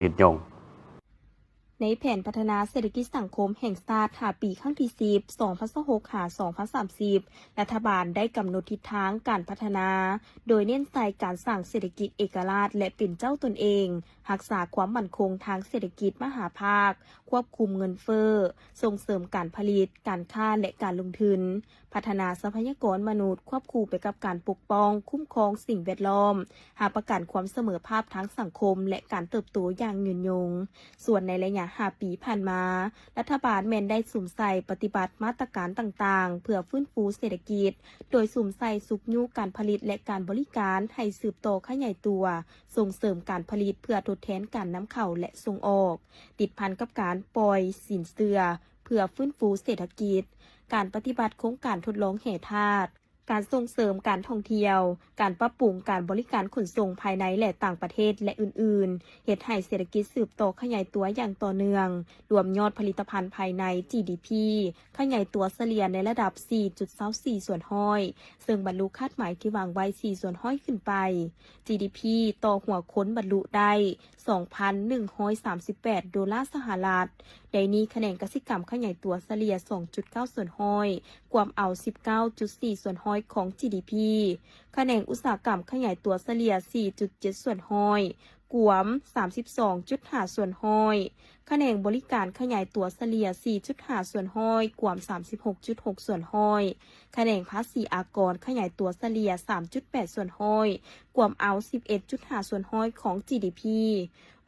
ຍືນຍົງ. ໃນແຜນພັດທະນາເສດຖະກິດສັງຄົມແຫ່ງຊາດຫ້າປີ ຄັ້ງທີສິບ ສອງພັນຊາວຫົກ ຫາ ສອງພັນສາມສິບ ລັດຖະບານໄດ້ກຳນົດທິດທາງການພັດທະນາ ໂດຍເນັ້ນໃສ່ການສ້າງເສດຖະກິດເອກະລາດ ແລະ ເປັນເຈົ້າຕົນເອງ, ຮັກສາຄວາມໝັ້ນຄົງທາງເສດຖະກິດມະຫາພາກ, ຄວບຄຸມເງິນເຟີ້, ສົ່ງເສີມການຜະລິດ, ການຄ້າ ແລະ ການລົງທຶນ, ພັດທະນາຊັບພະຍາກອນມະນຸດ ຄວບຄູ່ໄປກັບການປົກປ້ອງ, ຄຸ້ມຄອງສິ່ງແວດລ້ອມ, ຮັບປະກັນຄວາມສະເໝີພາບທາງສັງຄົມ ແລະ ການເຕີບໂຕຢ່າງຍືນຍົງ. ສ່ວນໃນໄລຍະຫ້າປີຜ່ານມາ, ລັດຖະບານແມ່ນໄດ້ສຸມໃສ່ປະຕິບັດມາດຕະການຕ່າງໆ ເພື່ອຟື້ນຟູເສດຖະກິດ, ໂດຍສຸມໃສ່ຊຸກຍູ້ການຜະລິດ ແລະ ການບໍລິການໃຫ້ສືບຕໍ່ຂະຫຍາຍຕົວ, ສົ່ງເສີມການຜະລິດເພື່ອທົດແທນການນຳເຂົ້າ ແລະ ສົ່ງອອກ, ຕິດພັນກັບການປ່ອຍສິນເຊື່ອເພື່ອຟື້ນຟູເສດຖະກິດ, ການປະຕິບັດໂຄງການທົດລອງແຮ່ທາດ, ການສົ່ງເສີມການທ່ອງທ່ຽວ, ການປັບປຸງການບໍລິການຂົນສົ່ງພາຍໃນ ແລະ ຕ່າງປະເທດ ແລະ ອື່ນໆ, ເຮັດໃຫ້ເສດຖະກິດສືບຕໍ່ຂະຫຍາຍຕົວຢ່າງຕໍ່ເນື່ອງ, ລວມຍອດຜະລິດຕະພັນພາຍໃນ ຈີດີພີ ຂະຫຍາຍຕົວສະເລ່ຍໃນລະດັບສີ່ຈຸດຊາວສີ່ສ່ວນຮ້ອຍ ເຊິ່ງບັນລຸຄາດໝາຍທີ່ວາງໄວ້ສີ່ສ່ວນຮ້ອຍຂຶ້ນໄປ, ຈີດີພີ ຕໍ່ຫົວຄົນບັນລຸໄດ້ ສອງພັນໜຶ່ງຮ້ອຍສາມສິບແປດໂດລາສະຫະລັດ. ໃນນີ້ຂະແໜງກະສິກຳຂະຫຍາຍຕົວສະເລ່ຍສອງຈຸດເກົ້າສ່ວນຮ້ອຍ ກວມເອົາສິບເກົ້າຈຸດສີ່ສ່ວນຮ້ອຍຂອງຈີດີພີ, ຂະແໜງອຸດສາຫະກຳຂະຫຍາຍຕົວສະເລ່ຍສີ່ຈຸດເຈັດສ່ວນຮ້ອຍ ກວມສາມສິບສອງຈຸດຫ້າສ່ວນຮ້ອຍ, ຂະແໜງບໍລິການຂະຫຍາຍຕົວສະເລ່ຍສີ່ຈຸດຫ້າສ່ວນຮ້ອຍ ກວມສາມສິບຫົກຈຸດຫົກສ່ວນຮ້ອຍ, ຂະແໜງພາສີອາກອນຂະຫຍາຍຕົວສະເລ່ຍສາມຈຸດແປດສ່ວນຮ້ອຍ ກວມເອົາສິບເອັດຈຸດຫ້າສ່ວນຮ້ອຍຂອງຈີດີພີ.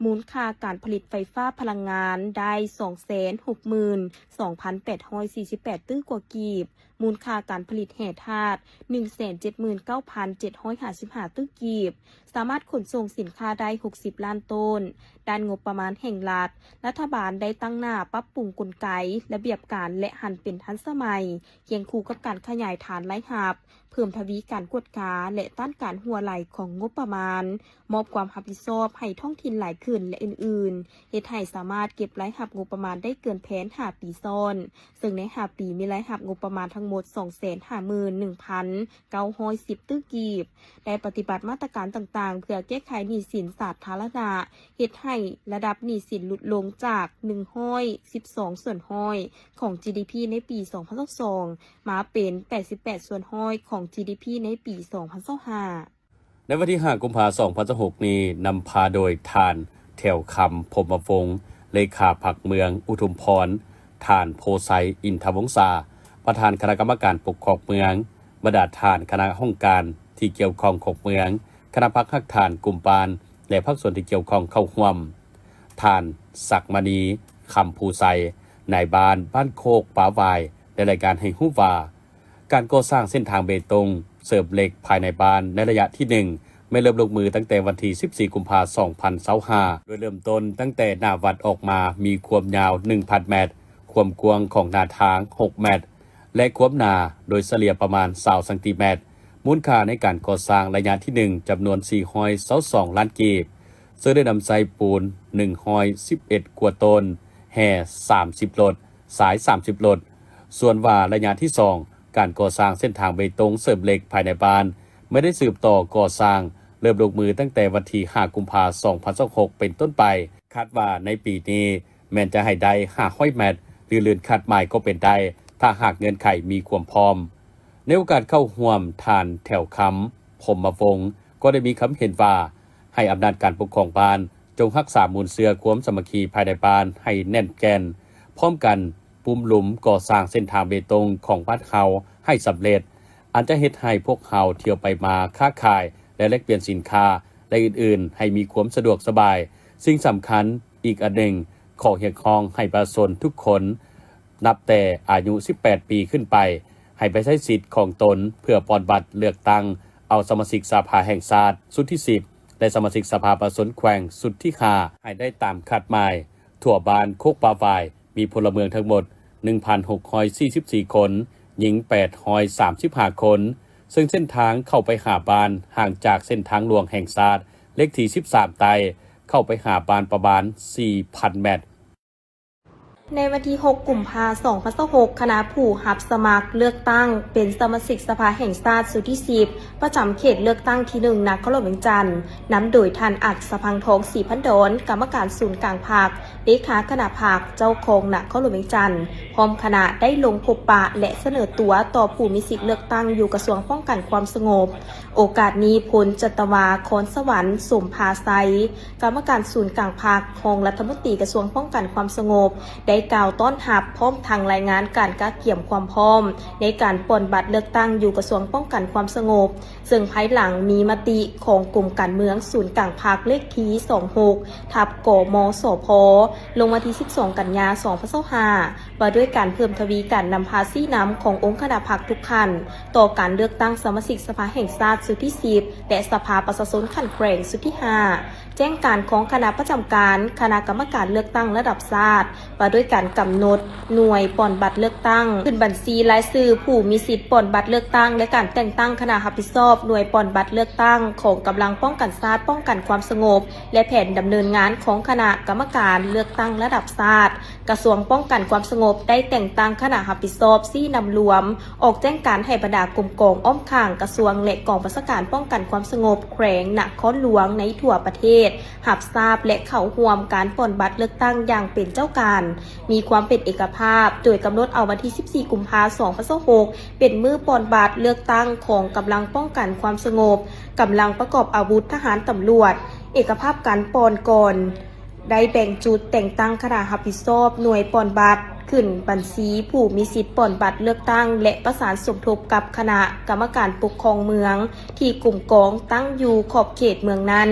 ມູນຄ່າການຜະລິດໄຟຟ້າພະລັງງານໄດ້ສອງແສນຫົກໝື່ນສອງພັນແປດຮ້ອຍສີ່ສິບແປດຕື້ກວ່າກີບ, ມູນຄ່າການຜະລິດແຮ່ທາດໜຶ່ງແສນເຈັດໝື່ນເກົ້າພັນເຈັດຮ້ອຍຫ້າສິບຫ້າຕື້ກີບ, ສາມາດຂົນສົ່ງສິນຄ້າໄດ້ຫົກສິບລ້ານໂຕນ. ດ້ານງົບປະມານແຫ່ງລັດ, ລັດຖະບານໄດ້ຕັ້ງໜ້າປັບປຸງກົນໄກ, ລະບຽບການ ແລະ ຫັນເປັນທັນສະໄໝ, ຄຽງຄູ່ກັບການຂະຫຍາຍຖານລາຍຮັບ, ເພີ່ມທະວີການກວດກາ ແລະ ຕ້ານການຮົ່ວໄຫຼຂອງງົບປະມານ, ມອບຄວາມຮັບຜິດຊອບໃຫ້ທ້ອງຖິ່ນຫຼາຍຂຶ້ນ ແລະ ອື່ນໆ, ເຮັດໃຫ້ສາມາດເກັບລາຍຮັບງົບປະມານໄດ້ເກີນແຜນຫ້າປີຊ້ອນ, ເຊິ່ງໃນຫ້າປີມີລາຍຮັບງົບປະມານທັງໝົດສອງແສນຫ້າໝື່ນໜຶ່ງພັນເກົ້າຮ້ອຍສິບຕື້ກີບ, ໄດ້ປະຕິບັດມາດຕະການຕ່າງໆ ເພື່ອແກ້ໄຂໜີ້ສິນສາທາລະນະ, ເຮັດໃຫ້ລະດັບໜີ້ສິນຫຼຸດລົງຈາກໜຶ່ງຮ້ອຍສິບສອງສ່ວນຮ້ອຍຂອງຈີດີພີໃນປີສອງພັນຊາວສອງ ມາເປັນແປດສິບແປດສ່ວນຮ້ອຍຂອງຈີດີພີໃນປີສອງພັນຊາວຫ້າ. ໃນວັນທີຫ້າ ກຸມພາ ສອງພັນຊາວຫົກນີ້ ນຳພາໂດຍທ່ານ ແຖວຄຳ ພົມມະວົງ ເລຂາພັກເມືອງອຸທຸມພອນ, ທ່ານ ໂພໄຊ ອິນທະວົງສາ ປະທານຄະນະກຳມະການປົກຄອງເມືອງ, ບັນດາທ່ານຄະນະຫ້ອງການທີ່ກ່ຽວຂ້ອງຂອງເມືອງ, ຄະນະພັກຮາກຖານກຸ່ມບ້ານ ແລະ ພາກສ່ວນທີ່ກ່ຽວຂ້ອງເຂົ້າຮ່ວມ. ທ່ານ ສັກມະນີ ຄຳພູໄຊ ນາຍບ້ານບ້ານໂຄກປາຫວາຍ ໄດ້ລາຍງານໃຫ້ຮູ້ວ່າ ການກໍ່ສ້າງເສັ້ນທາງເບຕົງເສີມເຫຼັກພາຍໃນບ້ານໃນໄລຍະທີໜຶ່ງ ແມ່ນເລີ່ມລົງມືຕັ້ງແຕ່ວັນທີສິບສີ່ ກຸມພາ ສອງພັນຊາວຫ້າ ໂດຍເລີ່ມຕົ້ນຕັ້ງແຕ່ໜ້າວັດອອກມາ ມີຄວາມຍາວໜຶ່ງພັນແມັດ, ຄວາມກວ້າງຂອງໜ້າທາງຫົກແມັດ ແລະ ຄວາມໜາໂດຍສະເລ່ຍປະມານຊາວຊັງຕີແມັດ. ມູນຄ່າໃນການກໍ່ສ້າງໄລຍະທີໜຶ່ງ ຈຳນວນສີ່ຮ້ອຍຊາວສອງລ້ານກີບ, ເຊິ່ງໄດ້ນຳໃຊ້ປູນໜຶ່ງຮ້ອຍສິບເອັດກວ່າໂຕນ, ແຮ່ສາມສິບລົດ, ຊາຍສາມສິບລົດ. ສ່ວນວ່າໄລຍະທີສອງ ການກໍ່ສ້າງເສັ້ນທາງເບຕົງເສີມເຫຼັກພາຍໃນບ້ານ ແມ່ນໄດ້ສືບຕໍ່ກໍ່ສ້າງ, ເລີ່ມລົງມືຕັ້ງແຕ່ວັນທີຫ້າ ກຸມພາ ສອງພັນຊາວຫົກ ເປັນຕົ້ນໄປ. ຄາດວ່າໃນປີນີ້ແມ່ນຈະໃຫ້ໄດ້ຫ້າຮ້ອຍແມັດ ຫຼື ລື່ນຄາດໝາຍກໍເປັນໄດ້ ຖ້າຫາກເງື່ອນໄຂມີຄວາມພ້ອມ. ໃນໂອກາດເຂົ້າຮ່ວມ, ທ່ານ ແຖວຄຳ ພົມມະວົງ ກໍໄດ້ມີຄຳເຫັນວ່າ ໃຫ້ອຳນາດການປົກຄອງບ້ານ ຈົ່ງຮັກສາມູນເຊື້ອຄວາມສາມັກຄີພາຍໃນບ້ານໃຫ້ແໜ້ນແກ່ນ, ພ້ອມກັນປຸ້ມລຸມກໍ່ສ້າງເສັ້ນທາງເບຕົງຂອງບ້ານເຮົາໃຫ້ສຳເລັດ, ອັນຈະເຮັດໃຫ້ພວກເຮົາທ່ຽວໄປມາຄ້າຂາຍ ແລະ ແລກປ່ຽນສິນຄ້າ ແລະ ອື່ນໆ ໃຫ້ມີຄວາມສະດວກສະບາຍ. ສິ່ງສຳຄັນອີກອັນໜຶ່ງ, ຂໍຮຽກຮ້ອງໃຫ້ປະຊາຊົນທຸກຄົນ ນັບແຕ່ອາຍຸສິບແປດປີຂຶ້ນໄປ ໃຫ້ໄປໃຊ້ສິດຂອງຕົນເພື່ອປ່ອນບັດເລືອກຕັ້ງເອົາສະມາຊິກສະພາແຫ່ງຊາດຊຸດທີສິບ ແລະ ສະມາຊິກສະພາປະຊາຊົນແຂວງຊຸດທີຫ້າ ໃຫ້ໄດ້ຕາມຄາດໝາຍ. ທົ່ວບ້ານໂຄກປາຫວາຍ ມີພົນລະເມືອງທັງໝົດໜຶ່ງພັນຫົກຮ້ອຍສີ່ສິບສີ່ຄົນ, ຍິງແປດຮ້ອຍສາມສິບຫ້າຄົນ, ເຊິ່ງເສັ້ນທາງເຂົ້າໄປຫາບ້ານຫ່າງຈາກເສັ້ນທາງຫຼວງແຫ່ງຊາດເລກທີສິບສາມໃຕ້ ເຂົ້າໄປຫາບ້ານປະມານສີ່ພັນແມັດ. ໃນວັນທີຫົກ ກຸມພາ ສອງພັນຊາວຫົກ ຄະນະຜູ້ຮັບສະໝັກເລືອກຕັ້ງເປັນສະມາຊິກສະພາແຫ່ງຊາດຊຸດທີສິບ ປະຈຳເຂດເລືອກຕັ້ງທີໜຶ່ງ ນະຄອນຫຼວງວຽງຈັນ ນຳໂດຍທ່ານ ອັກສະພັງທອງ ສີພັນດອນ ກຳມະການສູນກາງພັກ, ເລຂາຄະນະພັກ, ເຈົ້າຄອງນະຄອນຫຼວງວຽງຈັນ ພ້ອມຄະນະໄດ້ລົງພົບປະ ແລະ ສະເໜີຕົວຕໍ່ຜູ້ມີສິດເລືອກຕັ້ງຢູ່ກະຊວງປ້ອງກັນຄວາມສະຫງົບ. ໂອກາດນີ້ ພົນຈັດຕະວາ ຄອນສະຫວັນ ສົມພາໄຊ ກຳມະການສູນກາງພັກ, ຮອງລັດຖະມົນຕີກະຊວງປ້ອງກັນຄວາມສະຫງົບ ໄດ້ກ່າວຕ້ອນຮັບ ພ້ອມທັງລາຍງານການກະກຽມຄວາມພ້ອມໃນການປ່ອນບັດເລືອກຕັ້ງຢູ່ກະຊວງປ້ອງກັນຄວາມສະຫງົບ, ເຊິ່ງພາຍຫຼັງມີມະຕິຂອງກົມການເມືອງສູນກາງພັກເລກທີສອງຫົກ ທັບ ກມສພ ລົງວັນທີສິບສອງ ກັນຍາ ສອງພັນຊາວຫ້າ ວ່າດ້ວຍການເພີ່ມທະວີການນຳພາຊີ້ນຳຂອງອົງຄະນະພັກທຸກຂັ້ນ ຕໍ່ການເລືອກຕັ້ງສະມາຊິກສະພາແຫ່ງຊາດຊຸດທີສິບ ແລະ ສະພາປະຊາຊົນຂັ້ນແຂວງຊຸດທີຫ້າ. ແຈ້ງການຂອງຄະນະປະຈຳການຄະນະກຳມະການເລືອກຕັ້ງລະດັບຊາດ ວ່າດ້ວຍການກຳນົດໜ່ວຍປ່ອນບັດເລືອກຕັ້ງ, ຂຶ້ນບັນຊີລາຍຊື່ຜູ້ມີສິດປ່ອນບັດເລືອກຕັ້ງ ແລະ ການແຕ່ງຕັ້ງຄະນະຮັບຜິດຊອບໜ່ວຍປ່ອນບັດເລືອກຕັ້ງຂອງກຳລັງປ້ອງກັນຊາດປ້ອງກັນຄວາມສະຫງົບ ແລະ ແຜນດຳເນີນງານຂອງຄະນະກຳມະການເລືອກຕັ້ງລະດັບຊາດ. ກະຊວງປ້ອງກັນຄວາມສະຫງົບໄດ້ແຕ່ງຕັ້ງຄະນະຮັບຜິດຊອບຊີ້ນຳລວມ, ອອກແຈ້ງການໃຫ້ບັນດາກົມກອງອ້ອມຂ້າງກະຊວງ ແລະ ກອງບັນຊາການປ້ອງກັນຄວາມສະຫງົບແຂວງນະຄອນຫຼວງໃນທົ່ວປະເທດ ຮັບຊາບ ແລະ ເຂົ້າຮ່ວມການປ່ອນບັດເລືອກຕັ້ງຢ່າງເປັນເຈົ້າການ, ມີຄວາມເປັນເອກະພາບ, ໂດຍກຳນົດເອົາວັນທີສິບສີ່ ກຸມພາ ສອງພັນຊາວຫົກ ເປັນມື້ປ່ອນບັດເລືອກຕັ້ງຂອງກຳລັງປ້ອງກັນຄວາມສະຫງົບ, ກຳລັງປະກອບອາວຸດ, ທະຫານ, ຕຳຫຼວດ, ເອກະພາບການປ່ອນກ່ອນ. ໄດ້ແບ່ງຈຸດແຕ່ງຕັ້ງຄະນະຮັບຜິດຊອບໜ່ວຍປ່ອນບັດ, ຂຶ້ນບັນຊີຜູ້ມີສິດປ່ອນບັດເລືອກຕັ້ງ ແລະ ປະສານສົມທົບກັບຄະນະກຳມະການປົກຄອງເມືອງ ທີ່ກົມກອງຕັ້ງຢູ່ຂອບເຂດເມືອງນັ້ນ.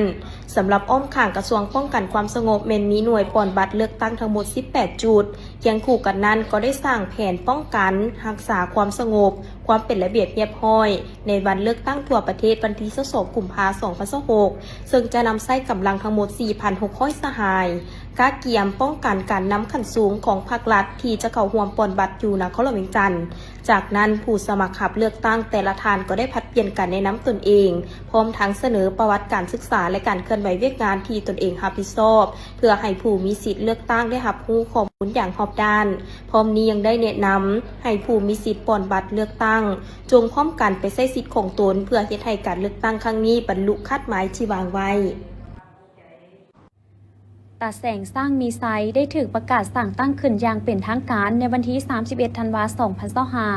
ສຳລັບອ້ອມຂ້າງກະຊວງປ້ອງກັນຄວາມສະຫງົບ ແມ່ນມີໜ່ວຍປ່ອນບັດເລືອກຕັ້ງທັງໝົດສິບແປດຈຸດ. ຄຽງຄູ່ກັນນັ້ນກໍໄດ້ສ້າງແຜນປ້ອງກັນ, ຮັກສາຄວາມສະຫງົບ, ຄວາມເປັນລະບຽບຮຽບຮ້ອຍ ໃນວັນເລືອກຕັ້ງທົ່ວປະເທດວັນທີຊາວສອງ ກຸມພາ ສອງພັນຊາວຫົກ ເຊິ່ງຈະນຳໃຊ້ກຳລັງທັງໝົດ ສີ່ພັນຫົກຮ້ອຍ ສະຫາຍ, ກະກຽມປ້ອງກັນການນຳຂັ້ນສູງຂອງພາກລັດທີ່ຈະເຂົ້າຮ່ວມປ່ອນບັດຢູ່ນະຄອນຫຼວງວຽງຈັນ. ຈາກນັ້ນ, ຜູ້ສະໝັກຮັບເລືອກຕັ້ງແຕ່ລະທ່ານກໍໄດ້ຜັດປ່ຽນການແນະນຳຕົນເອງ, ພ້ອມທັງສະເໜີປະຫວັດການສຶກສາ ແລະ ການເຄື່ອນໄຫວວຽກງານທີ່ຕົນເອງຮັບຜິດຊອບ, ເພື່ອໃຫ້ຜູ້ມີສິດເລືອກຕັ້ງໄດ້ຮັບຮູ້ຂໍ້ມູນຢ່າງຮອບດ້ານ. ພ້ອມນີ້ຍັງໄດ້ແນະນຳໃຫ້ຜູ້ມີສິດປ່ອນບັດເລືອກຕັ້ງ ຈົ່ງພ້ອມກັນໄປໃຊ້ສິດຂອງຕົນ ເພື່ອເຮັດໃຫ້ການເລືອກຕັ້ງຄັ້ງນີ້ບັນລຸຄາດໝາຍທີ່ວາງໄວ້. ຕາແສງຊ້າງມີໄຊ ໄດ້ຖືກປະກາດສ້າງຕັ້ງຂຶ້ນຢ່າງເປັນທາງການໃນວັນທີສາມສິບເອັດ ທັນວາ ສອງພັນຊາວຫ້າ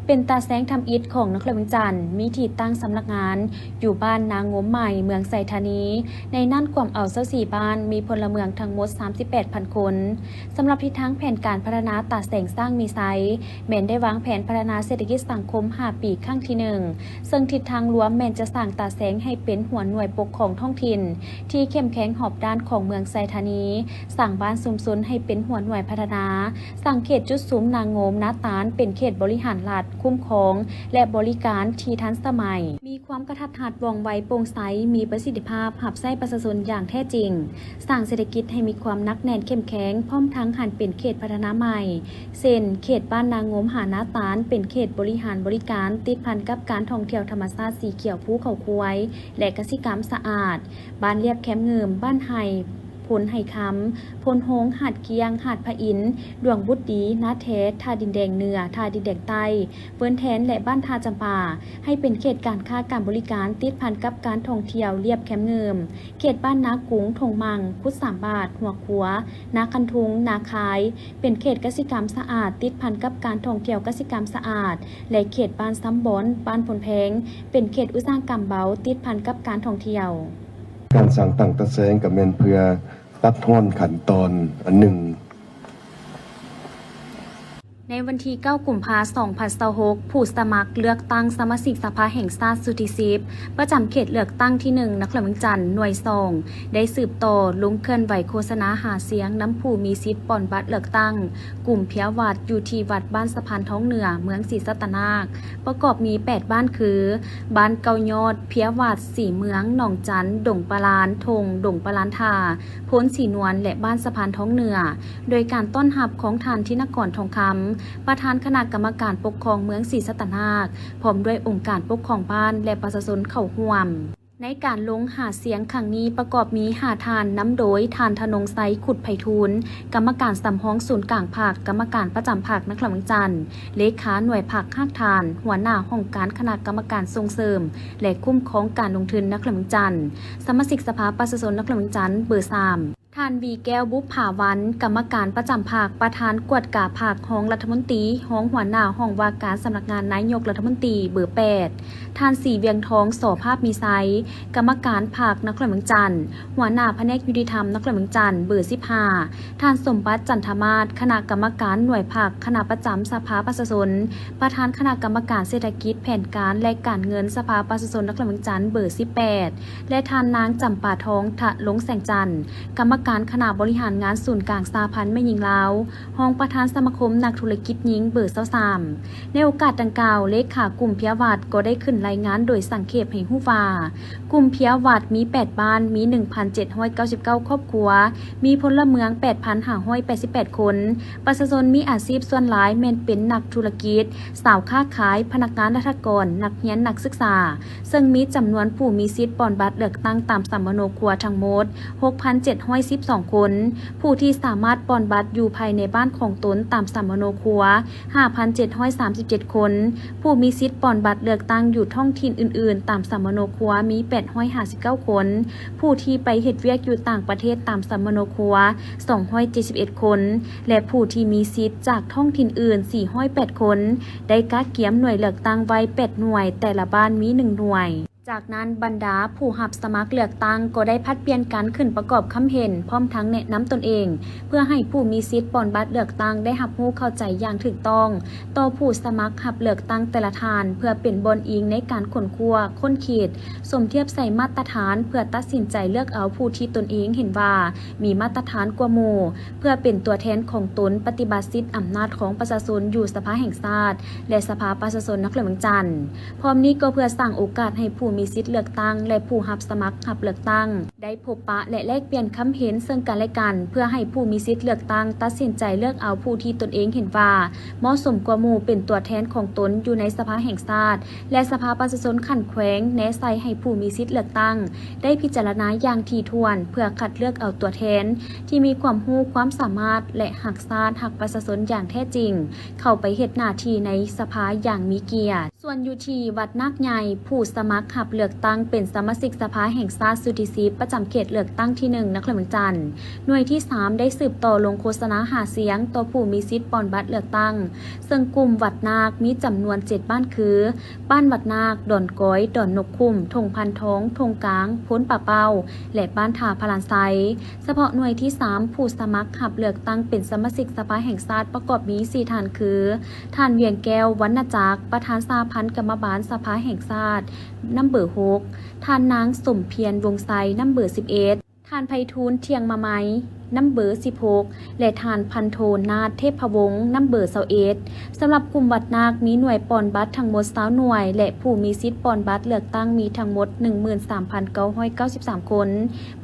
ເປັນຕາແສງທຳອິດຂອງນະຄອນຫຼວງວຽງຈັນ, ມີທີ່ຕັ້ງສຳນັກງານຢູ່ບ້ານນາງົມໃໝ່ ເມືອງໄຊທານີ, ໃນນັ້ນກວມເອົາຊາວສີ່ບ້ານ, ມີພົນລະເມືອງທັງໝົດສາມສິບແປດພັນຄົນ. ສຳລັບທິດທາງແຜນການພັດທະນາຕາແສງຊ້າງມີໄຊ ແມ່ນໄດ້ວາງແຜນພັດທະນາເສດຖະກິດສັງຄົມຫ້າປີຄັ້ງທີໜຶ່ງ ເຊິ່ງທິດທາງລວມແມ່ນຈະສ້າງຕາແສງໃຫ້ເປັນຫົວໜ່ວຍປົກຄອງທ້ອງຖິ່ນ ທີ່ເຂັ້ມແຂງຮອບດ້ານຂອງເມືອງໄຊທານີ, ສ້າງບ້ານຊຸມຊົນໃຫ້ເປັນຫົວໜ່ວຍພັດທະນາ, ສ້າງເຂດຈຸດສຸມນາງົມນາຕານເປັນເຂດບໍລິຫານລັດ, ຄຸ້ມຄອງ ແລະ ບໍລິການທີ່ທັນສະໄໝ, ມີຄວາມກະທັດຮັດ, ວ່ອງໄວ, ໂປ່ງໃສ, ມີປະສິດທິພາບ, ຮັບໃຊ້ປະຊາຊົນຢ່າງແທ້ຈິງ. ສ້າງເສດຖະກິດໃຫ້ມີຄວາມໜັກແໜ້ນເຂັ້ມແຂງ, ພ້ອມທັງຫັນເປັນເຂດພັດທະນາໃໝ່ ເຊັ່ນ ເຂດບ້ານນາງົມຫານາຕານ ເປັນເຂດບໍລິຫານບໍລິການ ຕິດພັນກັບການທ່ອງທ່ຽວທຳມະຊາດສີຂຽວພູເຂົາຄວາຍ ແລະ ກະສິກຳສະອາດ, ບ້ານລຽບແຄມງື່ມ, ບ້ານໄຮ່, ໂພນໄຮ່ຄຳ, ໂພນໂຮງ, ຫາດກ້ຽງ, ຫາດພະອິນ, ດວງບຸດດີ, ນາແທ, ທ່າດິນແດງເໜືອ, ທ່າດິນແດງໃຕ້, ເວີນແທນ ແລະ ບ້ານທ່າຈຳປາ ໃຫ້ເປັນເຂດການຄ້າການບໍລິການ ຕິດພັນກັບການທ່ອງທ່ຽວລຽບແຄມງື່ມ. ເຂດບ້ານນາກຸງ, ທົ່ງມັ່ງ, ກຸດສາມບາດ, ຫົວຂົວ, ນາຄັນທຸງ, ນາຄາຍ ເປັນເຂດກະສິກຳສະອາດ ຕິດພັນກັບການທ່ອງທ່ຽວກະສິກຳສະອາດ ແລະ ເຂດບ້ານຊຳບອນ, ບ້ານໂພນແພງ ເປັນເຂດອຸດສາຫະກຳເບົາ ຕິດພັນກັບການທ່ອງທ່ຽວ. ການສ້າງຕັ້ງຕາແສງກໍແມ່ນເພື່ອຕັດທອນຂັ້ນຕອນອັນໜຶ່ງ. ໃນວັນທີເກົ້າ ກຸມພາ ສອງພັນຊາວຫົກ ຜູ້ສະໝັກເລືອກຕັ້ງສະມາຊິກສະພາແຫ່ງຊາດຊຸດທີສິບ ປະຈຳເຂດເລືອກຕັ້ງທີໜຶ່ງ ນະຄອນຫຼວງວຽງຈັນ ໜ່ວຍສອງ ໄດ້ສືບຕໍ່ລົງເຄື່ອນໄຫວໂຄສະນາຫາສຽງນຳຜູ້ມີສິດປ່ອນບັດເລືອກຕັ້ງ ກຸ່ມເພຍວັດ ຢູ່ທີ່ວັດບ້ານສະພານທອງເໜືອ ເມືອງສີສັດຕະນາກ ປະກອບມີແປດບ້ານຄື ບ້ານເກົ້າຍອດ, ເພຍວັດ, ສີເມືອງ, ໜອງຈັນ, ດົງປາລານ, ທົ່ງດົງປາລານທ່າ, ໂພນສີນວນ ແລະ ບ້ານສະພານທອງເໜືອ ໂດຍການຕ້ອນຮັບຂອງທ່ານ ທິນະກອນ ທອງຄຳ ປະທານຄະນະກຳມະການປົກຄອງເມືອງສີສັດຕະນາກ ພ້ອມດ້ວຍອົງການປົກຄອງບ້ານ ແລະ ປະຊາຊົນເຂົ້າຮ່ວມ. ໃນການລົງຫາສຽງຄັ້ງນີ້ປະກອບມີຫ້າທ່ານ, ນຳໂດຍ ທ່ານ ທະນົງໄຊ ຂຸດໄພທູນ, ກຳມະການສຳຮອງສູນກາງພັກ, ກຳມະການປະຈຳພັກນະຄອນຫຼວງວຽງຈັນ, ເລຂາໜ່ວຍພັກຮາກຖານ, ຫົວໜ້າຫ້ອງການຄະນະກຳມະການສົ່ງເສີມ ແລະ ຄຸ້ມຄອງການລົງທຶນນະຄອນຫຼວງວຽງຈັນ, ສະມາຊິກສະພາປະຊາຊົນນະຄອນຫຼວງວຽງຈັນເບີສາມ, ທ່ານ ວີແກ້ວ ບຸບຜາວັນ, ກຳມະການປະຈຳພັກ, ປະທານກວດກາພັກ, ຮອງລັດຖະມົນຕີ, ຮອງຫົວໜ້າຫ້ອງວ່າການສຳນັກງານນາຍົກລັດຖະມົນຕີ ເບີແປດ, ທ່ານ ສີວຽງທອງ ສໍພາບມີໄຊ, ກຳມະການພັກນະຄອນຫຼວງວຽງຈັນ, ຫົວໜ້າພະແນກຍຸຕິທຳນະຄອນຫຼວງວຽງຈັນ ເບີສິບຫ້າ, ທ່ານ ສົມບັດ ຈັນທະມາດ, ຄະນະກຳມະການໜ່ວຍພັກ, ຄະນະປະຈຳສະພາປະຊາຊົນ, ປະທານຄະນະກຳມະການເສດຖະກິດ, ແຜນການ ແລະ ການເງິນສະພາປະຊາຊົນນະຄອນຫຼວງວຽງຈັນ ເບີສິບແປດ ແລະ ທ່ານນາງ ຈຳປາທອງ ທະລົງແສງຈັນ, ກຳມະການຄະນະບໍລິຫານງານສູນກາງສະຫະພັນແມ່ຍິງລາວ, ຮອງປະທານສະມາຄົມນັກທຸລະກິດຍິງເບີຊາວສາມ. ໃນໂອກາດດັ່ງກ່າວ, ເລຂາກຸ່ມເພຍວັດກໍໄດ້ຂຶ້ນລາຍງານໂດຍສັງເຂບໃຫ້ຮູ້ວ່າ, ກຸ່ມເພຍວັດມີແປດບ້ານ, ມີໜຶ່ງພັນເຈັດຮ້ອຍເກົ້າສິບເກົ້າຄອບຄົວ, ມີພົນລະເມືອງແປດພັນຫ້າຮ້ອຍແປດສິບແປດຄົນ, ປະຊາຊົນມີອາຊີບສ່ວນຫຼາຍແມ່ນເປັນນັກທຸລະກິດ, ຊາວຄ້າຂາຍ, ພະນັກງານລັດຖະກອນ, ນັກຮຽນນັກສຶກສາ, ເຊິ່ງມີຈຳນວນຜູ້ມີສິດປ່ອນບັດເລືອກຕັ້ງຕາມສຳມະໂນຄົວທັງໝົດຫົກພັນເຈັດຮ້ອຍສິບສອງຄົນ, ຜູ້ທີ່ສາມາດປ່ອນບັດຢູ່ພາຍໃນບ້ານຂອງຕົນຕາມສຳມະໂນຄົວຫ້າພັນເຈັດຮ້ອຍສາມສິບເຈັດຄົນ, ຜູ້ມີສິດປ່ອນບັດເລືອກຕັ້ງຢູ່ທ້ອງຖິ່ນອື່ນໆຕາມສຳມະໂນຄົວມີແປດຮ້ອຍຫ້າສິບເກົ້າຄົນ, ຜູ້ທີ່ໄປເຮັດວຽກຢູ່ຕ່າງປະເທດຕາມສຳມະໂນຄົວສອງຮ້ອຍເຈັດສິບເອັດຄົນ ແລະ ຜູ້ທີ່ມີສິດຈາກທ້ອງຖິ່ນອື່ນສີ່ຮ້ອຍແປດຄົນ, ໄດ້ກະກຽມໜ່ວຍເລືອກຕັ້ງໄວ້ແປດໜ່ວຍ, ແຕ່ລະບ້ານມີໜຶ່ງໜ່ວຍ. ຈາກນັ້ນ, ບັນດາຜູ້ຮັບສະໝັກເລືອກຕັ້ງກໍໄດ້ຜັດປ່ຽນກັນຂຶ້ນປະກອບຄຳເຫັນ, ພ້ອມທັງແນະນຳຕົນເອງ, ເພື່ອໃຫ້ຜູ້ມີສິດປ່ອນບັດເລືອກຕັ້ງໄດ້ຮັບຮູ້ເຂົ້າໃຈຢ່າງຖືກຕ້ອງຕໍ່ຜູ້ສະໝັກຮັບເລືອກຕັ້ງແຕ່ລະທ່ານ, ເພື່ອເປັນບ່ອນອີງໃນການຄົ້ນຄວ້າ, ຄົ້ນຄິດ, ສົມທຽບໃສ່ມາດຕະຖານ ເພື່ອຕັດສິນໃຈເລືອກເອົາຜູ້ທີ່ຕົນເອງເຫັນວ່າມີມາດຕະຖານກວ່າໝູ່, ເພື່ອເປັນຕົວແທນຂອງຕົນປະຕິບັດສິດອຳນາດຂອງປະຊາຊົນຢູ່ສະພາແຫ່ງຊາດ ແລະ ສະພາປະຊາຊົນນະຄອນຫຼວງວຽງຈັນ. ພ້ອມນີ້ກໍເພື່ອສ້າງໂອກາດໃຫ້ຜູ້ມີສິດເລືອກຕັ້ງ ແລະ ຜູ້ຮັບສະໝັກຮັບເລືອກຕັ້ງ ໄດ້ພົບປະ ແລະ ແລກປ່ຽນຄຳເຫັນເຊິ່ງກັນແລະກັນ, ເພື່ອໃຫ້ຜູ້ມີສິດເລືອກຕັ້ງຕັດສິນໃຈເລືອກເອົາຜູ້ທີ່ຕົນເອງເຫັນວ່າເໝາະສົມກວ່າໝູ່ເປັນຕົວແທນຂອງຕົນຢູ່ໃນສະພາແຫ່ງຊາດ ແລະ ສະພາປະຊາຊົນຂັ້ນແຂວງ, ແນໃສ່ໃຫ້ຜູ້ມີສິດເລືອກຕັ້ງໄດ້ພິຈາລະນາຢ່າງຖີ່ຖ້ວນ ເພື່ອຄັດເລືອກເອົາຕົວແທນທີ່ມີຄວາມຮູ້ຄວາມສາມາດ ແລະ ຮັກຊາດຮັກປະຊາຊົນຢ່າງແທ້ຈິງ ເຂົ້າໄປເຮັດໜ້າທີ່ໃນສະພາຢ່າງມີກຽດ. ສ່ວນຢູ່ທີ່ວັດນາກໃຫຍ່, ຜູ້ສະໝັກຮັບເລືອກຕັ້ງເປັນສະມາຊິກສະພາແຫ່ງຊາດຊຸດທີສິບ ປະຈຳເຂດເລືອກຕັ້ງທີໜຶ່ງ ນະຄອນຫຼວງວຽງຈັນ ໜ່ວຍທີສາມ ໄດ້ສືບຕໍ່ລົງໂຄສະນາຫາສຽງຕໍ່ຜູ້ມີສິດປ່ອນບັດເລືອກຕັ້ງ, ເຊິ່ງກຸ່ມວັດນາກມີຈຳນວນເຈັດບ້ານຄື ບ້ານວັດນາກ, ດອນກອຍ, ດອນນົກຂຸ້ມ, ທົ່ງພັນທອງ, ທົ່ງກາງ, ໂພນປາເປົ້າ ແລະ ບ້ານທ່າພະລານໄຊ. ສະເພາະໜ່ວຍທີສາມ ຜູ້ສະໝັກຮັບເລືອກຕັ້ງເປັນສະມາຊິກສະພາແຫ່ງຊາດປະກອບມີສີ່ທ່ານຄື ທ່ານ ວຽງແກ້ວ ວັນນະຈັກ, ປະທານສະຫະພັນກຳມະບານສະພາແຫ່ງຊາດ ນຳເບີຫົກ, ທ່ານນາງ ສົມພຽນ ວົງໄຊ, ນຳເບີສິບເອັດ, ທ່ານ ໄພທູນ ທ່ຽງມະໄມ, ນຳເບີສິບຫົກ ແລະ ທ່ານ ພັນໂທ ນາດ ເທບພະວົງ, ນຳເບີຊາວເອັດ. ສຳລັບກຸ່ມວັດນາກ ມີໜ່ວຍປ່ອນບັດທັງໝົດຊາວໜ່ວຍ ແລະ ຜູ້ມີສິດປ່ອນບັດເລືອກຕັ້ງມີທັງໝົດໜຶ່ງໝື່ນສາມພັນເກົ້າຮ້ອຍເກົ້າສິບສາມຄົນ.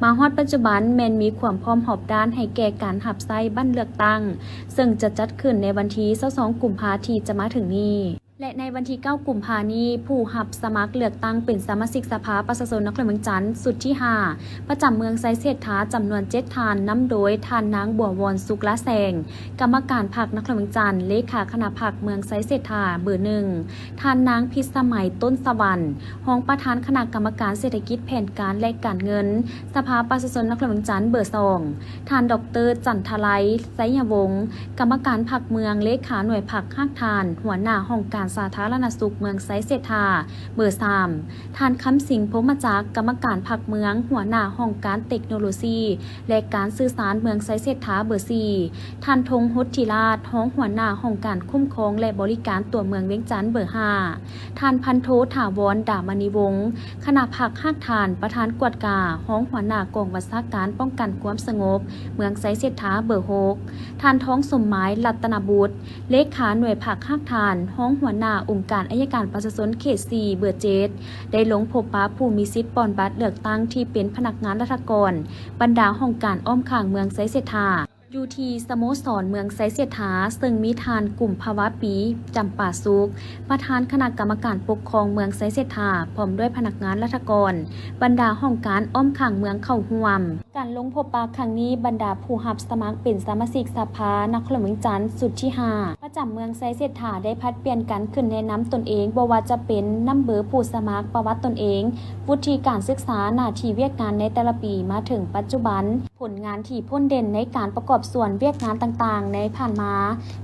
ມາຮອດປັດຈຸບັນແມ່ນມີຄວາມພ້ອມຮອບດ້ານໃຫ້ແກ່ການຮັບໃຊ້ບັດເລືອກຕັ້ງ, ເຊິ່ງຈະຈັດຂຶ້ນໃນວັນທີຊາວສອງ ກຸມພາ ທີ່ຈະມາເຖິງນີ້ ແລະ ໃນວັນທີເກົ້າ ກຸມພານີ້, ຜູ້ຮັບສະໝັກເລືອກຕັ້ງເປັນສະມາຊິກສະພາປະຊາຊົນນະຄອນຫຼວງວຽງຈັນ ຊຸດທີຫ້າ ປະຈຳເມືອງໄຊເສດຖາ ຈຳນວນເຈັດທ່ານ, ນຳໂດຍທ່ານນາງ ບົວວອນ ສຸກລະແສງ, ກຳມະການພັກນະຄອນຫຼວງວຽງຈັນ, ເລຂາຄະນະພັກເມືອງໄຊເສດຖາ ເບີໜຶ່ງ, ທ່ານນາງ ພິດສະໄໝ ຕົ້ນສະຫວັນ, ຮອງປະທານຄະນະກຳມະການເສດຖະກິດ, ແຜນການ ແລະ ການເງິນ ສະພາປະຊາຊົນນະຄອນຫຼວງວຽງຈັນ ເບີສອງ, ທ່ານ ດອກເຕີ ຈັນທະໄລ ໄຊຍະວົງ, ກຳມະການພັກເມືອງ, ເລຂາໜ່ວຍພັກຮາກຖານ, ຫົວໜ້າຫ້ອງການສາທາລະນະສຸກເມືອງໄຊເສດຖາ ເບີສາມ, ທ່ານ ຄຳສິງ ພົມມະຈັກ, ກຳມະການພັກເມືອງ, ຫົວໜ້າຫ້ອງການເຕັກໂນໂລຊີ ແລະ ການສື່ສານເມືອງໄຊເສດຖາ ເບີສີ່, ທ່ານ ທົງ ຫົດທິລາດ, ຮອງຫົວໜ້າຫ້ອງການຄຸ້ມຄອງ ແລະ ບໍລິການຕົວເມືອງວຽງຈັນ ເບີຫ້າ, ທ່ານ ພັນໂທ ຖາວອນ ດາມະນີວົງ, ຄະນະພັກຮາກຖານ, ປະທານກວດກາ, ຮອງຫົວໜ້າກອງບັນຊາການປ້ອງກັນຄວາມສະຫງົບເມືອງໄຊເສດຖາ ເບີຫົກ, ທ່ານ ທອງສົມໝາຍ ລັດຕະນະບຸດ, ເລຂາໜ່ວຍພັກຮາກຖານ, ຮອງຫົວໜ້າອົງການໄອຍະການປະຊາຊົນເຂດສີ່ ເບີເຈັດ ໄດ້ລົງພົບປະຜູ້ມີສິດປ່ອນບັດເລືອກຕັ້ງທີ່ເປັນພະນັກງານລັດຖະກອນ, ບັນດາຫ້ອງການອ້ອມຂ້າງເມືອງໄຊເສດຖາ. ຢູ່ທີ່ສະໂມສອນເມືອງໄຊເສດຖາ ເຊິ່ງມີທ່ານ ກຸມພະວາປີ ຈຳປາສຸກ ປະທານຄະນະກຳມະການປົກຄອງເມືອງໄຊເສດຖາ ພ້ອມດ້ວຍພະນັກງານລັດຖະກອນ, ບັນດາຫ້ອງການອ້ອມຂ້າງເມືອງເຂົ້າຮ່ວມ. ການລົງພົບປະຄັ້ງນີ້, ບັນດາຜູ້ຮັບສະໝັກເປັນສະມາຊິກສະພານະຄອນຫຼວງວຽງຈັນຊຸດທີຫ້າ ປະຈຳເມືອງໄຊເສດຖາ ໄດ້ຜັດປ່ຽນກັນຂຶ້ນແນະນຳຕົນເອງ, ບໍ່ວ່າຈະເປັນນຳເບີຜູ້ສະໝັກ, ປະຫວັດຕົນເອງ, ວຸດທິການສຶກສາ, ໜ້າທີ່ວຽກງານໃນແຕ່ລະປີມາເຖິງປັດຈຸບັນ, ຜົນງານທີ່ພົ້ນເດັ່ນໃນການປະກອບສ່ວນວຽກງານຕ່າງໆໃນຜ່ານມາ,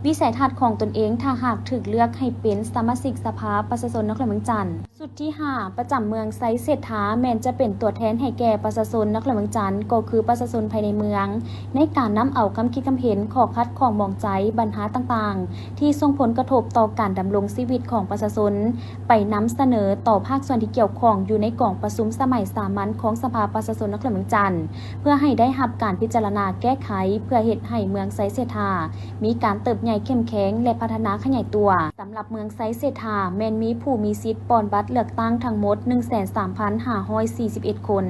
ວິໄສທັດຂອງຕົນເອງ ຖ້າຫາກຖືກເລືອກໃຫ້ເປັນສະມາຊິກສະພາປະຊາຊົນນະຄອນຫຼວງວຽງຈັນ ຊຸດທີຫ້າ ປະຈຳເມືອງໄຊເສດຖາ ແມ່ນຈະເປັນຕົວແທນໃຫ້ແກ່ປະຊາຊົນນະຄອນຫຼວງວຽງຈັນ ກໍຄືປະຊາຊົນພາຍໃນເມືອງ ໃນການນຳເອົາຄຳຄິດຄຳເຫັນ, ຂໍ້ຂັດຂ້ອງໝອງໃຈ, ບັນຫາຕ່າງໆ ທີ່ສົ່ງຜົນກະທົບຕໍ່ການດຳລົງຊີວິດຂອງປະຊາຊົນ ໄປນຳສະເໜີຕໍ່ພາກສ່ວນທີ່ກ່ຽວຂ້ອງຢູ່ໃນກອງປະຊຸມສະໄໝສາມັນຂອງສະພາປະຊາຊົນນະຄອນຫຼວງວຽງຈັນ ເພື່ອໃຫ້ໄດ້ຮັບການພິຈາລະນາແກ້ໄຂ ເພື່ອເຮັດໃຫ້ເມືອງໄຊເສດຖາ ມີການເຕີບໃຫຍ່ເຂັ້ມແຂງ ແລະ ພັດທະນາຂະຫຍາຍຕົວ. ສຳລັບເມືອງໄຊເສດຖາ ແມ່ນມີຜູ້ມີສິດປ່ອນບັດເລືອກຕັ້ງທັງໝົດ ໜຶ່ງແສນສາມພັນຫ້າຮ້ອຍສີ່ສິບເອັດຄົນ.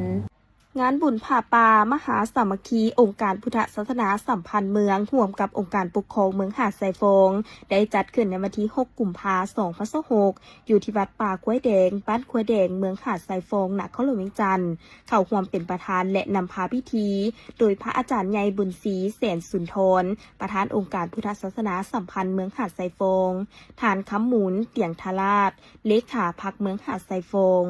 ງານບຸນຜ້າປ່າມະຫາສາມັກຄີ ອົງການພຸດທະສາສະໜາສຳພັນເມືອງ ຮ່ວມກັບອົງການປົກຄອງເມືອງຫາດຊາຍຟອງ ໄດ້ຈັດຂຶ້ນໃນວັນທີຫົກ ກຸມພາ ສອງພັນຊາວຫົກ ຢູ່ທີ່ວັດປ່າຄວາຍແດງ, ບ້ານຄວາຍແດງ, ເມືອງຫາດຊາຍຟອງ, ນະຄອນຫຼວງວຽງຈັນ. ເຂົ້າຮ່ວມເປັນປະທານ ແລະ ນຳພາພິທີ ໂດຍພະອາຈານໃຫຍ່ ບຸນສີ ແສນສຸນທອນ, ປະທານອົງການພຸດທະສາສະໜາສຳພັນເມືອງຫາດຊາຍຟອງ, ທ່ານ ຄຳມູນ ຕຽງທະລາດ, ເລຂາພັກເມືອງຫາດຊາຍຟອງ,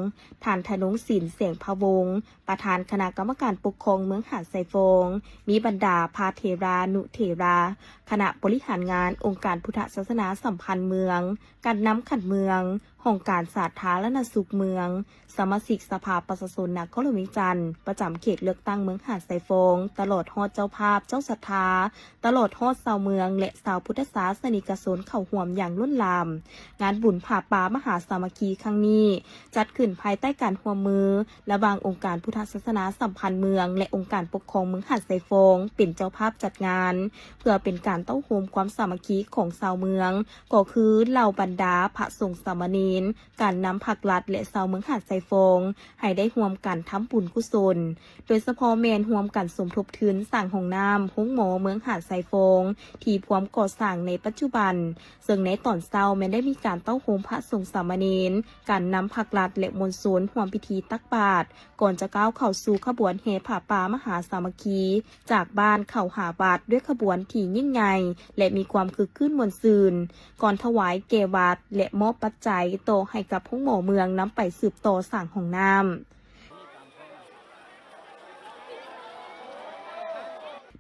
ທ່ານ ທະນົງສິນ ແສງພະວົງ, ປະທານຄະນະກຳມະການປົກຄອງເມືອງຫາດຊາຍຟອງ, ມີບັນດາພະເຖລານຸເຖລາ, ຄະນະບໍລິຫານງານອົງການພຸດທະສາສະໜາສຳພັນເມືອງ, ການນຳຂັ້ນເມືອງ, ຫ້ອງການສາທາລະນະສຸກເມືອງ, ສະມາຊິກສະພາປະຊາຊົນນະຄອນຫຼວງວຽງຈັນ ປະຈຳເຂດເລືອກຕັ້ງເມືອງຫາດຊາຍຟອງ, ຕະຫຼອດຮອດເຈົ້າພາບ, ເຈົ້າສັດທາ, ຕະຫຼອດຮອດຊາວເມືອງ ແລະ ຊາວພຸດທະສາສະນິກະຊົນເຂົ້າຮ່ວມຢ່າງລົ້ນຫຼາມ. ງານບຸນຜ້າປ່າມະຫາສາມັກຄີຄັ້ງນີ້ ຈັດຂຶ້ນພາຍໃຕ້ການຮ່ວມມືລະຫວ່າງອົງການພຸດທະສາສະໜາສຳພັນເມືອງ ແລະ ອົງການປົກຄອງເມືອງຫາດຊາຍຟອງ ເປັນເຈົ້າພາບຈັດງານ ເພື່ອເປັນການເຕົ້າໂຮມຄວາມສາມັກຄີຂອງຊາວເມືອງ ກໍຄືເຫຼົ່າບັນດາພະສົງສາມະເນນ, ການນຳພັກລັດ ແລະ ຊາວເມືອງຫາດຊາຍຟອງ ໃຫ້ໄດ້ຮ່ວມກັນທຳບຸນກຸສົນ, ໂດຍສະເພາະແມ່ນຮ່ວມກັນສົມທົບທຶນສ້າງຫ້ອງນ້ຳໂຮງໝໍເມືອງຫາດຊາຍຟອງ ທີ່ພວມກໍ່ສ້າງໃນປັດຈຸບັນ, ເຊິ່ງໃນຕອນເຊົ້າແມ່ນໄດ້ມີການເຕົ້າໂຮມພະສົງສາມະເນນ, ການນຳພັກລັດ ແລະ ມວນຊົນຮ່ວມພິທີຕັກບາດ, ກ່ອນຈະກ້າວເຂົ້າສູ່ຂະບວນແຫ່ຜ້າປ່າມະຫາສາມັກຄີ ຈາກບ້ານເຂົ້າຫາວັດ ດ້ວຍຂະບວນທີ່ຍິ່ງໃຫຍ່ ແລະ ມີຄວາມຄຶກຄື້ນມ່ວນຊື່ນ, ກ່ອນຖວາຍແກ່ວັດ ແລະ ມອບປັດໄຈຕໍ່ໃຫ້ກັບໂຮງໝໍເມືອງນຳໄປສືບຕໍ່ສ້າງຫ້ອງນ້ຳ.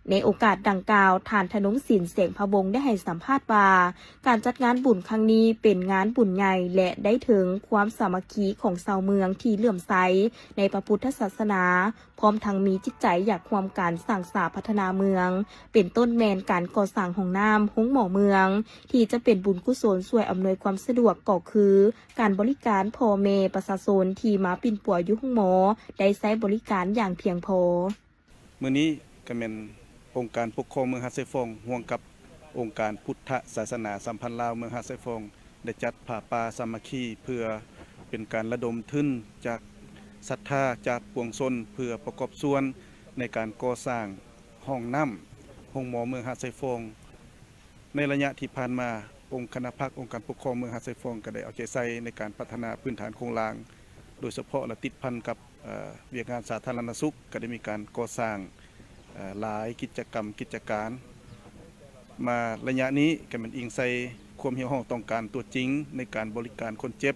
ໃນໂອກາດດັ່ງກ່າວ, ທ່ານ ທະນົງສິນ ແສງພະວົງ ໄດ້ໃຫ້ສຳພາດວ່າ, ການຈັດງານບຸນຄັ້ງນີ້ເປັນງານບຸນໃຫຍ່ ແລະ ໄດ້ເຖິງຄວາມສາມັກຄີຂອງຊາວເມືອງທີ່ເຫຼື້ອມໃສໃນພະພຸດທະສາສະໜາ, ພ້ອມທັງມີຈິດໃຈຢາກຮ່ວມກັນສ້າງສາພັດທະນາເມືອງ, ເປັນຕົ້ນແມ່ນການກໍ່ສ້າງຫ້ອງນ້ຳໂຮງໝໍເມືອງ ທີ່ຈະເປັນບຸນກຸສົນຊ່ວຍອຳນວຍຄວາມສະດວກ ກໍຄືການບໍລິການພໍ່ແມ່ປະຊາຊົນທີ່ມາປິ່ນປົວຢູ່ໂຮງໝໍ ໄດ້ໃຊ້ບໍລິການຢ່າງພຽງພໍ. ມື້ນີ້ກໍແມ່ນອົງການປົກຄອງເມືອງຫາດຊາຍຟອງ ຮ່ວມກັບອົງການພຸດທະສາສະໜາສຳພັນລາວເມືອງຫາດຊາຍຟອງ ໄດ້ຈັດຜ້າປ່າສາມັກຄີ ເພື່ອເປັນການລະດົມທຶນຈາກສັດທາຈາກປວງຊົນ ເພື່ອປະກອບສ່ວນໃນການກໍ່ສ້າງຫ້ອງນ້ຳໂຮງໝໍເມືອງຫາດຊາຍຟອງ. ໃນໄລຍະທີ່ຜ່ານມາ, ອົງຄະນະພັກອົງການປົກຄອງເມືອງຫາດຊາຍຟອງ ກໍໄດ້ເອົາໃຈໃສ່ໃນການພັດທະນາພື້ນຖານໂຄງລ່າງ, ໂດຍສະເພາະລະຕິດພັນກັບ ເອີ ວຽກງານສາທາລະນະສຸກ ກໍໄດ້ມີການກໍ່ສ້າງ ເອີ ຫຼາຍກິດຈະກຳກິດຈະການ. ມາໄລຍະນີ້ກໍແມ່ນອີງໃສ່ຄວາມຮຽກຮ້ອງຕ້ອງການຕົວຈິງໃນການບໍລິການຄົນເຈັບ,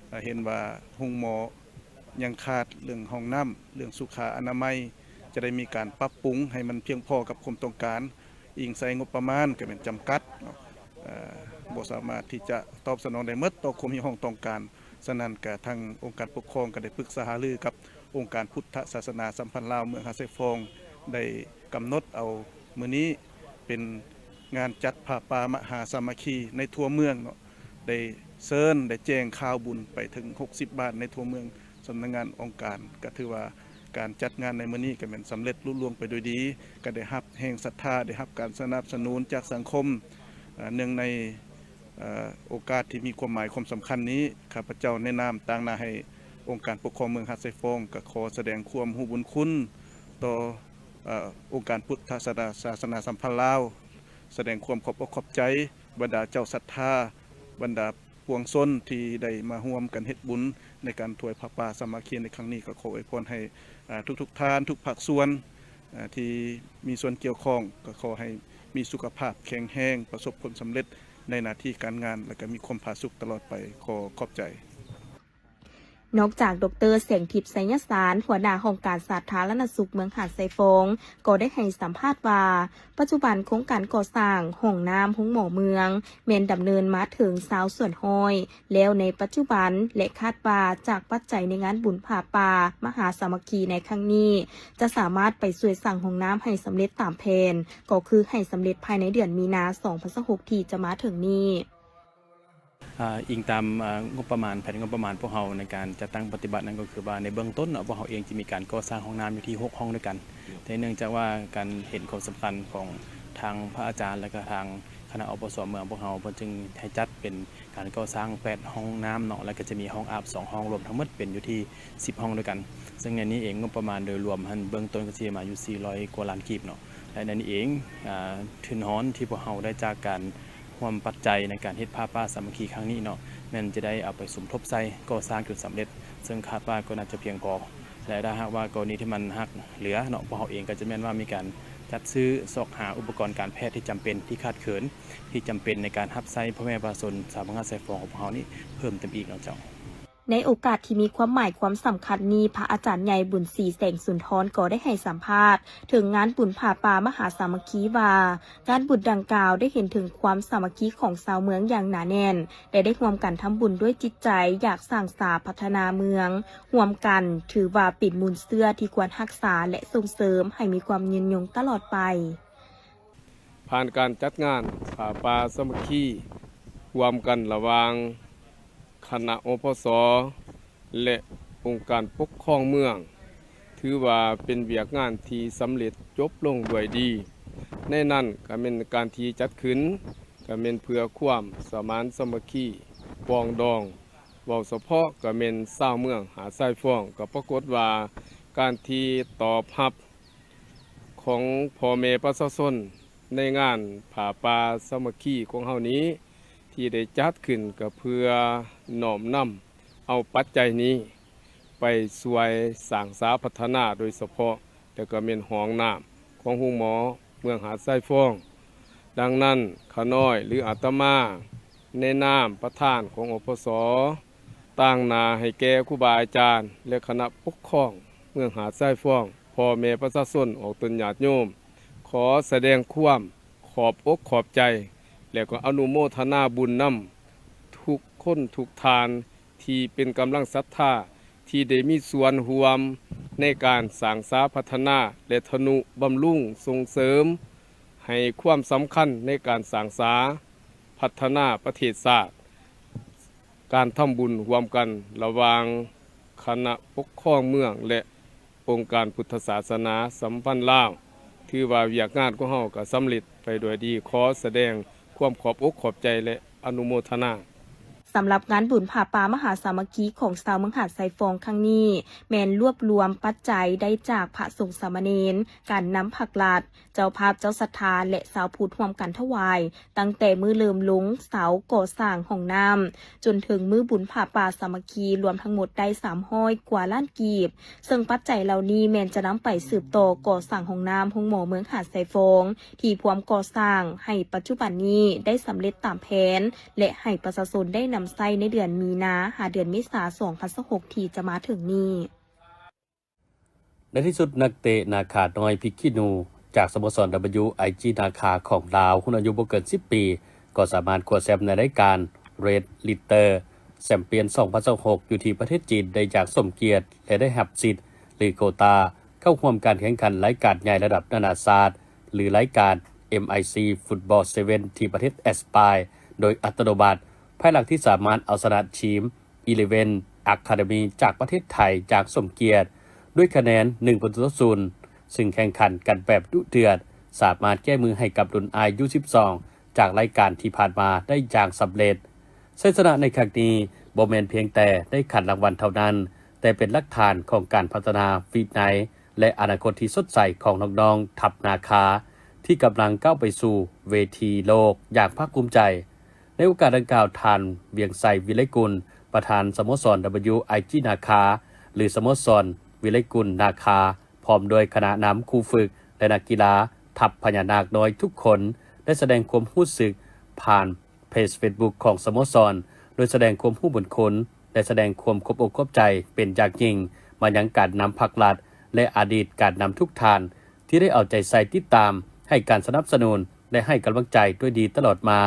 ເອີ ເຫັນວ່າໂຮງໝໍຍັງຂາດເລື່ອງຫ້ອງນ້ຳ, ເລື່ອງສຸຂາອະນາໄມ, ຈະໄດ້ມີການປັບປຸງໃຫ້ມັນພຽງພໍກັບຄວາມຕ້ອງການ. ອີງໃສ່ງົບປະມານກໍແມ່ນຈຳກັດເນາະ, ເອີ ບໍ່ສາມາດທີ່ຈະຕອບສະໜອງໄດ້ໝົດຕໍ່ຄວາມຮຽກຮ້ອງຕ້ອງການ. ສະນັ້ນກະທາງອົງການປົກຄອງກໍໄດ້ປຶກສາຫາລືກັບອົງການພຸດທະສາສະໜາສຳພັນລາວເມືອງຫາດຊາຍຟອງ, ໄດ້ກຳນົດເອົາມື້ນີ້ເປັນງານຈັດຜ້າປ່າມະຫາສາມັກຄີໃນທົ່ວເມືອງເນາະ, ໄດ້ເຊີນ ໄດ້ແຈ້ງຂ່າວບຸນໄປເຖິງຫົກສິບບ້ານໃນທົ່ວເມືອງ. ສຳນັກງານອົງການກໍຖືວ່າການຈັດງານໃນມື້ນີ້ກໍແມ່ນສຳເລັດລຸລ່ວງໄປໂດຍດີ, ກໍໄດ້ຮັບແຮງສັດທາ, ໄດ້ຮັບການສະໜັບສະໜູນຈາກສັງຄົມ. ເອີ ເນື່ອງໃນ ເອີ ໂອກາດທີ່ມີຄວາມໝາຍຄວາມສຳຄັນນີ້, ຂ້າພະເຈົ້າໃນນາມຕາງໜ້າໃຫ້ອົງການປົກຄອງເມືອງຫາດຊາຍຟອງ ກໍຂໍສະແດງຄວາມຮູ້ບຸນຄຸນຕໍ່ ເອີ ອົງການພຸດທະສາສະໜາສຳພັນລາວ ສະແດງຄວາມຂອບອົກຂອບໃຈບັນດາເຈົ້າສັດທາ, ບັນດາປວງຊົນທີ່ໄດ້ມາຮ່ວມກັນເຮັດບຸນໃນການຖວາຍຜ້າປ່າສາມັກຄີໃນຄັ້ງນີ້. ກໍຂໍອວຍພອນໃຫ້ ອາ ທຸກໆທ່ານ, ທຸກພາກສ່ວນ ອາ ທີ່ມີສ່ວນກ່ຽວຂ້ອງ, ກໍຂໍໃຫ້ມີສຸຂະພາບແຂງແຮງ, ປະສົບຜົນສຳເລັດໃນໜ້າທີ່ການງານ ແລະ ກໍມີຄວາມຜາສຸກຕະຫຼອດໄປ. ຂໍຂອບໃຈ. ນອກຈາກ ດອກເຕີ ແສງທິບ ໄຊຍະສານ ຫົວໜ້າຫ້ອງການສາທາລະນະສຸກເມືອງຫາດຊາຍຟອງ ກໍໄດ້ໃຫ້ສຳພາດວ່າ ປັດຈຸບັນໂຄງການກໍ່ສ້າງຫ້ອງນ້ຳໂຮງໝໍເມືອງ ແມ່ນດຳເນີນມາເຖິງຊາວສ່ວນຮ້ອຍແລ້ວໃນປັດຈຸບັນ ແລະ ຄາດວ່າຈາກປັດໄຈໃນງານບຸນຜ້າປ່າມະຫາສາມັກຄີໃນຄັ້ງນີ້ ຈະສາມາດໄປຊ່ວຍສ້າງຫ້ອງນ້ຳໃຫ້ສຳເລັດຕາມແຜນ, ກໍຄືໃຫ້ສຳເລັດພາຍໃນເດືອນມີນາ ສອງພັນຊາວຫົກ ທີ່ຈະມາເຖິງນີ້. ອາ ອີງຕາມ ອາ ງົບປະມານ, ແຜນງົບປະມານພວກເຮົາໃນການຈັດຕັ້ງປະຕິບັດນັ້ນ ກໍຄືວ່າໃນເບື້ອງຕົ້ນເນາະ ພວກເຮົາເອງຈະມີການກໍ່ສ້າງຫ້ອງນ້ຳຢູ່ທີ່ຫົກຫ້ອງດ້ວຍກັນ. ແຕ່ເນື່ອງຈາກວ່າການເຫັນຄວາມສຳຄັນຂອງທາງພະອາຈານ ແລະ ກະທາງຄະນະ ອປສ ເມືອງພວກເຮົາ ເພິ່ນຈຶ່ງໃຫ້ຈັດເປັນການກໍ່ສ້າງແປດຫ້ອງນ້ຳເນາະ, ແລະ ກະຈະມີຫ້ອງອາບສອງຫ້ອງ, ລວມທັງໝົດເປັນຢູ່ທີ່ສິບຫ້ອງດ້ວຍກັນ. ເຊິ່ງໃນນີ້ເອງ ງົບປະມານໂດຍລວມຫັ້ນ ເບື້ອງຕົ້ນກໍຊິມາຢູ່ສີ່ຮ້ອຍກວ່າລ້ານກີບເນາະ. ແລະ ໃນນີ້ເອງ ອາ ທຶນຮອນທີ່ພວກເຮົາໄດ້ຈາກການ ຮ່ວມປັດໄຈໃນການເຮັດຜ້າປ່າສາມັກຄີຄັ້ງນີ້ເນາະ ແມ່ນຈະໄດ້ເອົາໄປສົມທົບໃສ່ກໍ່ສ້າງຈົນສຳເລັດ, ເຊິ່ງຄາດວ່າກໍໜ້າຈະພຽງພໍ ແລະ ຖ້າຫາກວ່າກໍລະນີທີ່ມັນຫາກເຫຼືອເນາະ ພວກເຮົາເອງກໍຈະແມ່ນວ່າມີການຈັດຊື້ຊອກຫາອຸປະກອນການແພດທີ່ຈຳເປັນ ທີ່ຂາດເຂີນ ທີ່ຈຳເປັນໃນການຮັບໃຊ້ພໍ່ແມ່ປະຊາຊົນຊາວເມືອງຫາດຊາຍຟອງຂອງພວກເຮົານີ້ເພີ່ມເຕີມອີກເນາະເຈົ້າ. ໃນໂອກາດທີ່ມີຄວາມໝາຍຄວາມສຳຄັນນີ້, ພະອາຈານໃຫຍ່ ບຸນສີ ແສງສຸນທອນ ກໍໄດ້ໃຫ້ສຳພາດເຖິງງານບຸນຜ້າປ່າມະຫາສາມັກຄີວ່າ, ງານບຸນດັ່ງກ່າວໄດ້ເຫັນເຖິງຄວາມສາມັກຄີຂອງຊາວເມືອງຢ່າງໜາແໜ້ນ ແລະ ໄດ້ຮ່ວມກັນທຳບຸນດ້ວຍຈິດໃຈຢາກສ້າງສາພັດທະນາເມືອງຮ່ວມກັນ, ຖືວ່າເປັນມູນເຊື້ອທີ່ຄວນຮັກສາ ແລະ ສົ່ງເສີມໃຫ້ມີຄວາມຍືນຍົງຕະຫຼອດໄປ. ຜ່ານການຈັດງານຜ້າປ່າສາມັກຄີຮ່ວມກັນລະຫວ່າງຄະນະ ອພສ ແລະ ອົງການປົກຄອງເມືອງ ຖືວ່າເປັນວຽກງານທີ່ສຳເລັດຈົບລົງດ້ວຍດີ. ໃນນັ້ນກະແມ່ນການທີ່ຈັດຂຶ້ນ ກະແມ່ນເພື່ອຄວາມສະໝານສາມັກຄີປອງດອງ, ເວົ້າສະເພາະກະແມ່ນຊາວເມືອງຫາດຊາຍຟອງ ກະປາກົດວ່າການທີ່ຕອບຮັບ ຂອງພໍ່ແມ່ປະຊາຊົນໃນງານຜ້າປ່າສາມັກຄີຂອງເຮົານີ້ ທີ່ໄດ້ຈັດຂຶ້ນກະເພື່ອນ້ອມນຳເອົາປັດໄຈນີ້ໄປຊ່ວຍສ້າງສາພັດທະນາໂດຍສະເພາະ ແລະ ກະແມ່ນຫ້ອງນ້ຳຂອງໂຮງໝໍເມືອງຫາດຊາຍຟອງ. ດັ່ງນັ້ນ ຂ້ານ້ອຍ ຫຼື ອາດຕະມາ ໃນນາມປະທານຂອງ ອພສ ຕາງໜ້າໃຫ້ແກ່ຄູບາອາຈານ ແລະ ຄະນະປົກຄອງເມືອງຫາດຊາຍຟອງ, ພໍ່ແມ່ປະຊາຊົນອອກຕົນຍາດໂຍມ ຂໍສະແດງຄວາມຂອບອົກຂອບໃຈ ແລະ ກໍອະນຸໂມທະນາບຸນນຳທຸກຄົນທຸກທ່ານທີ່ເປັນກຳລັງສັດທາ ທີ່ໄດ້ມີສ່ວນຮ່ວມໃນການສ້າງສາພັດທະນາ ແລະ ທະນຸບຳລຸງສົ່ງເສີມ ໃຫ້ຄວາມສຳຄັນໃນການສ້າງສາພັດທະນາປະເທດຊາດ. ການທຳບຸນຮ່ວມກັນລະຫວ່າງຄະນະປົກຄອງເມືອງ ແລະ ອົງການພຸດທະສາສະໜາສຳພັນລາວ ຖືວ່າວຽກງານຂອງເຮົາກໍສຳເລັດໄປດ້ວຍດີ. ຂໍສະແດງຄວາມຂອບອົກຂອບໃຈ ແລະ ອະນຸໂມທະນາ. ສຳລັບງານບຸນຜ້າປ່າມະຫາສາມັກຄີຂອງຊາວເມືອງຫາດຊາຍຟອງຄັ້ງນີ້ ແມ່ນລວບລວມປັດໄຈໄດ້ຈາກພະສົງສາມະເນນ, ການນຳພັກລັດ, ເຈົ້າພາບເຈົ້າສັດທາ ແລະ ຊາວພຸດຮ່ວມກັນຖວາຍ, ຕັ້ງແຕ່ມື້ເລີ່ມລົງເສົາກໍ່ສ້າງຫ້ອງນ້ຳ ຈົນເຖິງມື້ບຸນຜ້າປ່າສາມັກຄີ ລວມທັງໝົດໄດ້ສາມຮ້ອຍກວ່າລ້ານກີບ, ເຊິ່ງປັດໄຈເຫຼົ່ານີ້ແມ່ນຈະນຳໄປສືບຕໍ່ກໍ່ສ້າງຫ້ອງນ້ຳໂຮງໝໍເມືອງຫາດຊາຍຟອງ ທີ່ພວມກໍ່ສ້າງໃຫ້ປັດຈຸບັນນີ້ໄດ້ສຳເລັດຕາມແຜນ ແລະ ໃຫ້ປະຊາຊົນໄດ້ນຳໃຊ້ໃນເດືອນມີນາ ຫາເດືອນເມສາ ສອງພັນຊາວຫົກ ທີ່ຈະມາເຖິງນີ້. ໃນທີ່ສຸດ ນັກເຕະໜ້າຂານ້ອຍພິກຂີ້ໜູ ຈາກສະໂມສອນ WIG ໜ້າຂາຂອງລາວ ຮຸ່ນອາຍຸບໍ່ເກີນສິບປີ ກໍສາມາດຄວ້າແຊ້ມໃນລາຍການ Red Ritter Champion ສອງພັນຊາວຫົກ ຢູ່ທີ່ປະເທດຈີນໄດ້ຢ່າງສົມກຽດ ແລະ ໄດ້ຮັບສິດ ຫຼື ໂຄຕາ ເຂົ້າຮ່ວມການແຂ່ງຂັນລາຍການໃຫຍ່ລະດັບນານາຊາດ ຫຼື ລາຍການ MIC Football Sevens ທີ່ປະເທດແອັດສະປາຍໂດຍອັດຕະໂນມັດ ພາຍຫຼັງທີ່ສາມາດເອົາຊະນະທີມ Eleven Academy ຈາກປະເທດໄທຢ່າງສົມກຽດ ດ້ວຍຄະແນນ ໜຶ່ງປະຕູຕໍ່ສູນ ຊຶ່ງແຂ່ງຂັນກັນແບບດຸເດືອດ, ສາມາດແກ້ມືໃຫ້ກັບລຸ້ນອາຍຸສິບສອງ ຈາກລາຍການທີ່ຜ່ານມາໄດ້ຢ່າງສຳເລັດ. ໄຊຊະນະໃນຄັ້ງນີ້ບໍ່ແມ່ນພຽງແຕ່ໄດ້ຂັນລາງວັນເທົ່ານັ້ນ, ແຕ່ເປັນຫຼັກຖານຂອງການພັດທະນາວິໄນ ແລະ ອະນາຄົດທີ່ສົດໃສຂອງນ້ອງໆທັບນາຄາ ທີ່ກຳລັງກ້າວໄປສູ່ເວທີໂລກຢ່າງພາກພູມໃຈ. ໃນໂອກາດດັ່ງກ່າວ, ທ່ານ ວຽງໄຊ ວິໄລກຸນ ປະທານສະໂມສອນ WIG ນາຄາ ຫຼື ສະໂມສອນວິໄລກຸນນາຄາ ພ້ອມດ້ວຍຄະນະນຳ, ຄູຝຶກ ແລະ ນັກກິລາທັບພະຍານາກນ້ອຍທຸກຄົນ ໄດ້ສະແດງຄວາມຮູ້ສຶກຜ່ານເພຈເຟສບຸກຂອງສະໂມສອນ ໂດຍສະແດງຄວາມຮູ້ບຸນຄຸນ ແລະ ສະແດງຄວາມຂອບອົກຂອບໃຈເປັນຢ່າງຍິ່ງມາຍັງການນຳພັກລັດ ແລະ ອະດີດການນຳທຸກທ່ານ ທີ່ໄດ້ເອົາໃຈໃສ່ຕິດຕາມ, ໃຫ້ການສະໜັບສະໜູນ ແລະ ໃຫ້ກຳລັງໃຈດ້ວຍດີຕະຫຼອດມາ.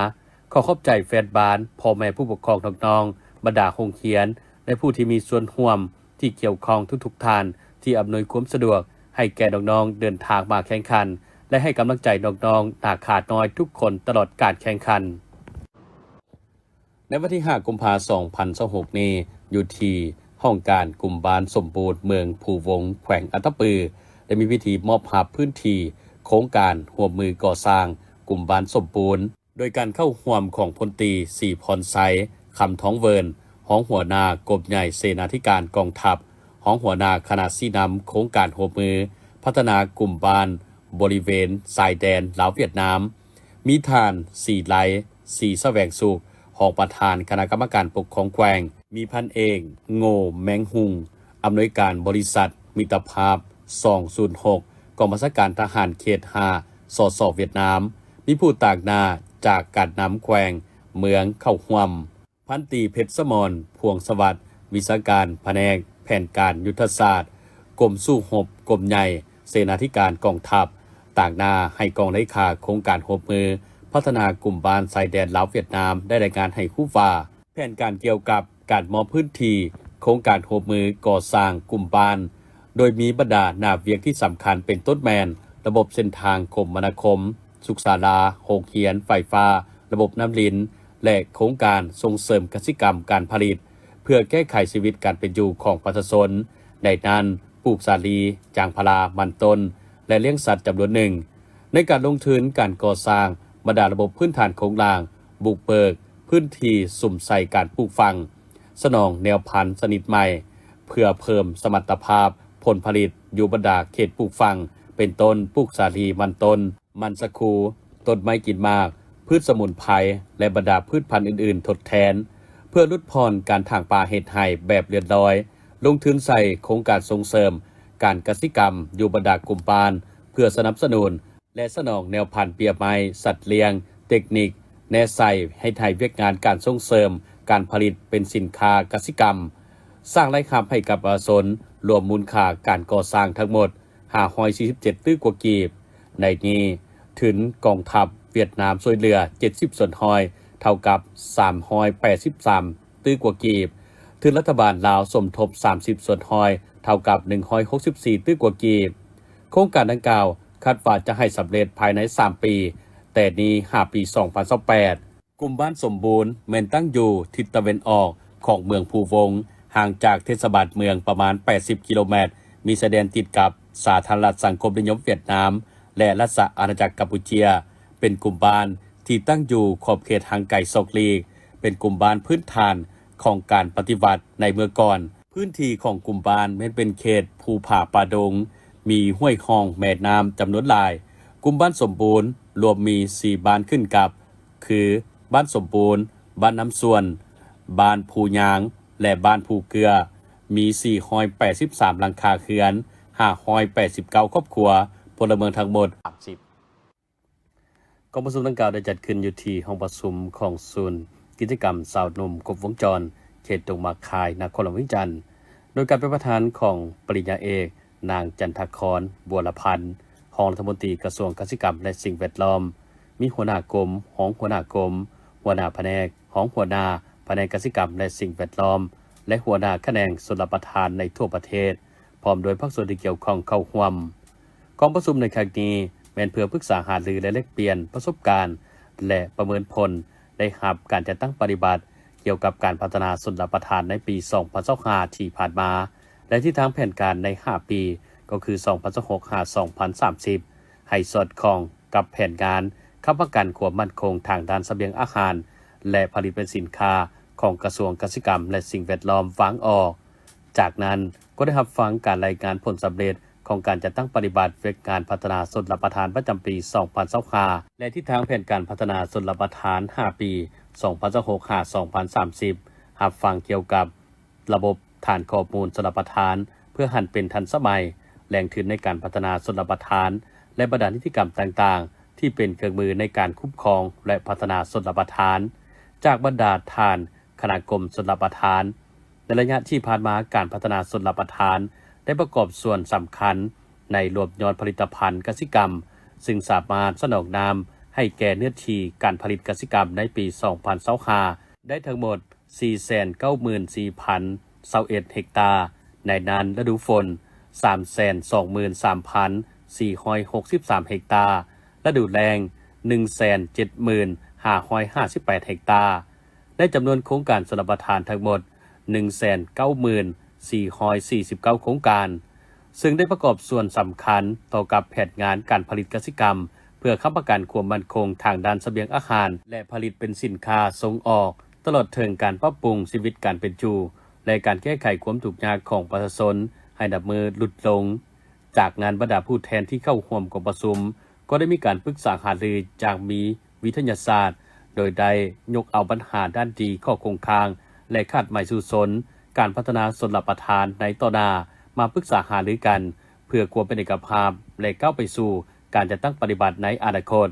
ຂໍຂອບໃຈແຟນບານ, ພໍ່ແມ່ຜູ້ປົກຄອງນ້ອງໆ, ບັນດາໂຮງຮຽນ ແລະ ຜູ້ທີ່ມີສ່ວນຮ່ວມທີ່ກ່ຽວຂ້ອງທຸກໆທ່ານ ທີ່ອຳນວຍຄວາມສະດວກໃຫ້ແກ່ນ້ອງໆເດີນທາງມາແຂ່ງຂັນ ແລະ ໃຫ້ກຳລັງໃຈນ້ອງໆນາຄານ້ອຍທຸກຄົນຕະຫຼອດການແຂ່ງຂັນ. ໃນວັນທີຫ້າ ກຸມພາ ສອງພັນຊາວຫົກນີ້, ຢູ່ທີ່ຫ້ອງການກຸ່ມບ້ານສົມບູນ ເມືອງພູວົງ ແຂວງອັດຕະປື ໄດ້ມີພິທີມອບຮັບພື້ນທີ່ໂຄງການຮ່ວມມືກໍ່ສ້າງກຸ່ມບ້ານສົມບູນ ໂດຍການເຂົ້າຮ່ວມຂອງພົນຕີ ສີພອນໄຊ ຄຳທອງເວີນ ຮອງຫົວໜ້າກົມໃຫຍ່ເສນາທິການກອງທັບ, ຮອງຫົວໜ້າຄະນະຊີ້ນຳໂຄງການຮ່ວມມືພັດທະນາກຸ່ມບ້ານບໍລິເວນຊາຍແດນລາວຫວຽດນາມ, ມີທ່ານ ສີໄລ ສີສະແຫວງສຸກ ຮອງປະທານຄະນະກຳມະການປົກຄອງແຂວງ, ມີພັນເອກ ໂງ່ ແມງຮຸ່ງ ອຳນວຍການບໍລິສັດມິດຕະພາບສອງສູນຫົກ ກອງບັນຊາການທະຫານເຂດຫ້າ ສສ ຫວຽດນາມ, ມີຜູ້ຕາງໜ້າຈາກການນຳແຂວງເມືອງເຂົ້າຮ່ວມ, ພັນຕີ ເພັດສະໝອນ ພວງສະຫວັດ ວິຊາການພະແນກແຜນການຍຸດທະສາດ ກົມສູ້ຮົບ ກົມໃຫຍ່ເສນາທິການກອງທັບ ຕາງໜ້າໃຫ້ກອງເລຂາໂຄງການຮ່ວມມືພັດທະນາກຸ່ມບ້ານຊາຍແດນລາວຫວຽດນາມ ໄດ້ລາຍງານໃຫ້ຮູ້ວ່າ ແຜນການກ່ຽວກັບການມອບພື້ນທີ່ໂຄງການຮ່ວມມືກໍ່ສ້າງກຸ່ມບ້ານ ໂດຍມີບັນດາໜ້າວຽກທີ່ສຳຄັນເປັນຕົ້ນແມ່ນ ລະບົບເສັ້ນທາງຄົມມະນາຄົມ, ສຸກສາລາ, ໂຮງຮຽນ, ໄຟຟ້າ, ລະບົບນ້ຳລິນ ແລະ ໂຄງການສົ່ງເສີມກະສິກຳການຜະລິດ ເພື່ອແກ້ໄຂຊີວິດການເປັນຢູ່ຂອງປະຊາຊົນ, ໃນນັ້ນ ປູກສາລີ, ຢາງພາລາ, ມັນຕົ້ນ ແລະ ລ້ຽງສັດຈຳນວນໜຶ່ງ. ໃນການລົງທຶນການກໍ່ສ້າງ, ບັນດາລະບົບພື້ນຖານໂຄງລ່າງ, ບຸກເບີກພື້ນທີ່ສຸມໃສ່ການປູກຝັງ, ສະໜອງແນວພັນຊະນິດໃໝ່ ເພື່ອເພີ່ມສະມັດຕະພາບຜົນຜະລິດຢູ່ບັນດາເຂດປູກຝັງ ເປັນຕົ້ນ ປູກສາລີ, ມັນຕົ້ນ, ມັນສະຄູ, ຕົ້ນໄມ້ກິນໝາກ, ພືດສະໝຸນໄພ ແລະ ບັນດາພືດພັນອື່ນໆທົດແທນ. ເພື່ອຫຼຸດຜ່ອນການຖາງປ່າເຮັດໄຮ່ແບບເລື່ອນລອຍ, ລົງທຶນໃສ່ໂຄງການສົ່ງເສີມການກະສິກຳຢູ່ບັນດາກຸ່ມບ້ານ ເພື່ອສະໜັບສະໜູນ ແລະ ສະໜອງແນວພັນເບ້ຍໄມ້, ສັດລ້ຽງ, ເຕັກນິກແນໃສ່ເຮັດໃຫ້ວຽກງານການສົ່ງເສີມການຜະລິດເປັນສິນຄ້າກະສິກຳ, ສ້າງລາຍຮັບໃຫ້ກັບປະຊາຊົນ, ລວມມູນຄ່າການກໍ່ສ້າງທັງໝົດ ຫ້າຮ້ອຍສີ່ສິບເຈັດຕື້ກວ່າກີບ. ໃນນີ້, ທຶນກອງທັບຫວຽດນາມຊ່ວຍເຫຼືອເຈັດສິບສ່ວນຮ້ອຍ ເທົ່າກັບສາມຮ້ອຍແປດສິບສາມຕື້ກວ່າກີບ, ທຶນລັດຖະບານລາວສົມທົບສາມສິບສ່ວນຮ້ອຍ ເທົ່າກັບໜຶ່ງຮ້ອຍຫົກສິບສີ່ຕື້ກວ່າກີບ. ໂຄງການດັ່ງກ່າວຄາດວ່າຈະໃຫ້ສຳເລັດພາຍໃນສາມປີ, ແຕ່ນີ້ຫາປີສອງພັນຊາວແປດ. ກຸ່ມບ້ານສົມບູນແມ່ນຕັ້ງຢູ່ທິດຕາເວັນອອກຂອງເມືອງພູວົງ, ຫ່າງຈາກເທດສະບານເມືອງປະມານແປດສິບກິໂລແມັດ, ມີຊາຍແດນຕິດກັບສາທາລະນະລັດສັງຄົມນິຍົມຫວຽດນາມ ແລະ ລາຊະອານາຈັກກຳປູເຈຍ. ເປັນກຸ່ມບ້ານທີ່ຕັ້ງຢູ່ຂອບເຂດຫ່າງໄກສອກຫຼີກ, ເປັນກຸ່ມບ້ານພື້ນຖານຂອງການປະຕິວັດໃນເມື່ອກ່ອນ. ພື້ນທີ່ຂອງກຸ່ມບ້ານແມ່ນເປັນເຂດພູຜາປ່າດົງ, ມີຫ້ວຍຮ່ອງແມ່ນ້ຳຈຳນວນຫຼາຍ. ກຸ່ມບ້ານສົມບູນລວມມີສີ່ບ້ານຂຶ້ນກັບ ຄື ບ້ານສົມບູນ, ບ້ານນ້ຳສ່ວນ, ບ້ານພູຍາງ ແລະ ບ້ານພູເກືອ, ມີສີ່ຮ້ອຍແປດສິບສາມຫຼັງຄາເຮືອນ, ຫ້າຮ້ອຍແປດສິບເກົ້າຄອບຄົວ, ພົນລະເມືອງທັງໝົດສາມສິບ. ກອງປະຊຸມດັ່ງກ່າວໄດ້ຈັດຂຶ້ນຢູ່ທີ່ຫ້ອງປະຊຸມຂອງສູນກິດຈະກຳຊາວໜຸ່ມຄົບວົງຈອນ ເຂດດົງໝາກຄາຍ ນະຄອນຫຼວງວຽງຈັນ, ໂດຍການເປັນປະທານຂອງປະລິນຍາເອກ ນາງ ຈັນທະຄອນ ບົວລະພັນ ຮອງລັດຖະມົນຕີກະຊວງກະສິກຳ ແລະ ສິ່ງແວດລ້ອມ, ມີຫົວໜ້າກົມ, ຮອງຫົວໜ້າກົມ, ຫົວໜ້າພະແນກ, ຮອງຫົວໜ້າພະແນກກະສິກຳ ແລະ ສິ່ງແວດລ້ອມ ແລະ ຫົວໜ້າຂະແໜງຊົນລະປະທານໃນທົ່ວປະເທດ, ພ້ອມດ້ວຍພາກສ່ວນທີ່ກ່ຽວຂ້ອງເຂົ້າຮ່ວມ. ກອງປະຊຸມໃນຄັ້ງນີ້ແມ່ນເພື່ອປຶກສາຫາລື ແລະ ແລກປ່ຽນປະສົບການ ແລະ ປະເມີນຜົນໄດ້ຮັບການຈັດຕັ້ງປະຕິບັດ ກ່ຽວກັບການພັດທະນາຊົນລະປະທານໃນປີສອງພັນຊາວຫ້າທີ່ຜ່ານມາ ແລະ ທິດທາງແຜນການໃນຫ້າປີ ກໍຄື ສອງພັນຊາວຫົກ ຫາ ສອງພັນສາມສິບ ໃຫ້ສອດຄ່ອງກັບແຜນງານຄ້ຳປະກັນຄວາມໝັ້ນຄົງທາງດ້ານສະບຽງອາຫານ ແລະ ຜະລິດເປັນສິນຄ້າຂອງກະຊວງກະສິກຳ ແລະ ສິ່ງແວດລ້ອມວາງອອກ. ຈາກນັ້ນກໍໄດ້ຮັບຟັງການລາຍງານຜົນສຳເລັດ ຂອງການຈັດຕັ້ງປະຕິບັດວຽກງານພັດທະນາຊົນລະປະທານປະຈຳປີສອງພັນຊາວຫ້າ ແລະ ທິດທາງແຜນການພັດທະນາຊົນລະປະທານຫ້າປີ ສອງພັນຊາວຫົກ ຫາ ສອງພັນສາມສິບ ຮັບຟັງກ່ຽວກັບລະບົບຖານຂໍ້ມູນຊົນລະປະທານ ເພື່ອຫັນເປັນທັນສະໄໝ, ແຫຼ່ງທຶນໃນການພັດທະນາຊົນລະປະທານ ແລະ ບັນດານິຕິກຳຕ່າງໆ ທີ່ເປັນເຄື່ອງມືໃນການຄຸ້ມຄອງ ແລະ ພັດທະນາຊົນລະປະທານ ຈາກບັນດາທ່ານ ຄະນະກົມຊົນລະປະທານ. ໃນໄລຍະທີ່ຜ່ານມາ, ການພັດທະນາຊົນລະປະທານໄດ້ປະກອບສ່ວນສຳຄັນໃນລວມຍອດຜະລິດຕະພັນກະສິກຳ, ຊຶ່ງສາມາດສະໜອງນ້ຳໃຫ້ແກ່ເນື້ອທີ່ການຜະລິດກະສິກຳໃນປີສອງພັນຊາວຫ້າ ໄດ້ທັງໝົດສີ່ແສນເກົ້າໝື່ນສີ່ພັນຊາວເອັດເຮັກຕາ, ໃນນັ້ນລະດູຝົນສາມແສນສອງໝື່ນສາມພັນສີ່ຮ້ອຍຫົກສິບສາມເຮັກຕາ, ລະດູແລ້ງໜຶ່ງແສນເຈັດໝື່ນຫ້າຮ້ອຍຫ້າສິບແປດເຮັກຕາ. ໃນຈຳນວນໂຄງການຊົນລະປະທານທັງໝົດໜຶ່ງແສນເກົ້າໝື່ນສີ່ຮ້ອຍສີ່ສິບເກົ້າໂຄງການ, ຊຶ່ງໄດ້ປະກອບສ່ວນສຳຄັນຕໍ່ກັບແຜນງານການຜະລິດກະສິກຳ ເພື່ອຄ້ຳປະກັນຄວາມໝັ້ນຄົງທາງດ້ານສະບຽງອາຫານ ແລະ ຜະລິດເປັນສິນຄ້າສົ່ງອອກ, ຕະຫຼອດເຖິງການປັບປຸງຊີວິດການເປັນຢູ່ ແລະ ການແກ້ໄຂຄວາມທຸກຍາກຂອງປະຊາຊົນໃຫ້ນັບມື້ຫຼຸດລົງ. ຈາກນັ້ນ, ບັນດາຜູ້ແທນທີ່ເຂົ້າຮ່ວມກອງປະຊຸມ ກໍໄດ້ມີການປຶກສາຫາລືຢ່າງມີ ວິທະຍາສາດ, ໂດຍໄດ້ຍົກເອົາບັນຫາດ້ານດີ, ຂໍ້ຄົງຄ້າງ ແລະ ຄາດໝາຍສູ້ຊົນການພັດທະນາຊົນລະປະທານໃນຕໍ່ໜ້າມາປຶກສາຫາລືກັນ ເພື່ອຄວາມເປັນເອກະພາບ ແລະ ກ້າວໄປສູ່ການຈັດຕັ້ງປະຕິບັດໃນອະນາຄົດ.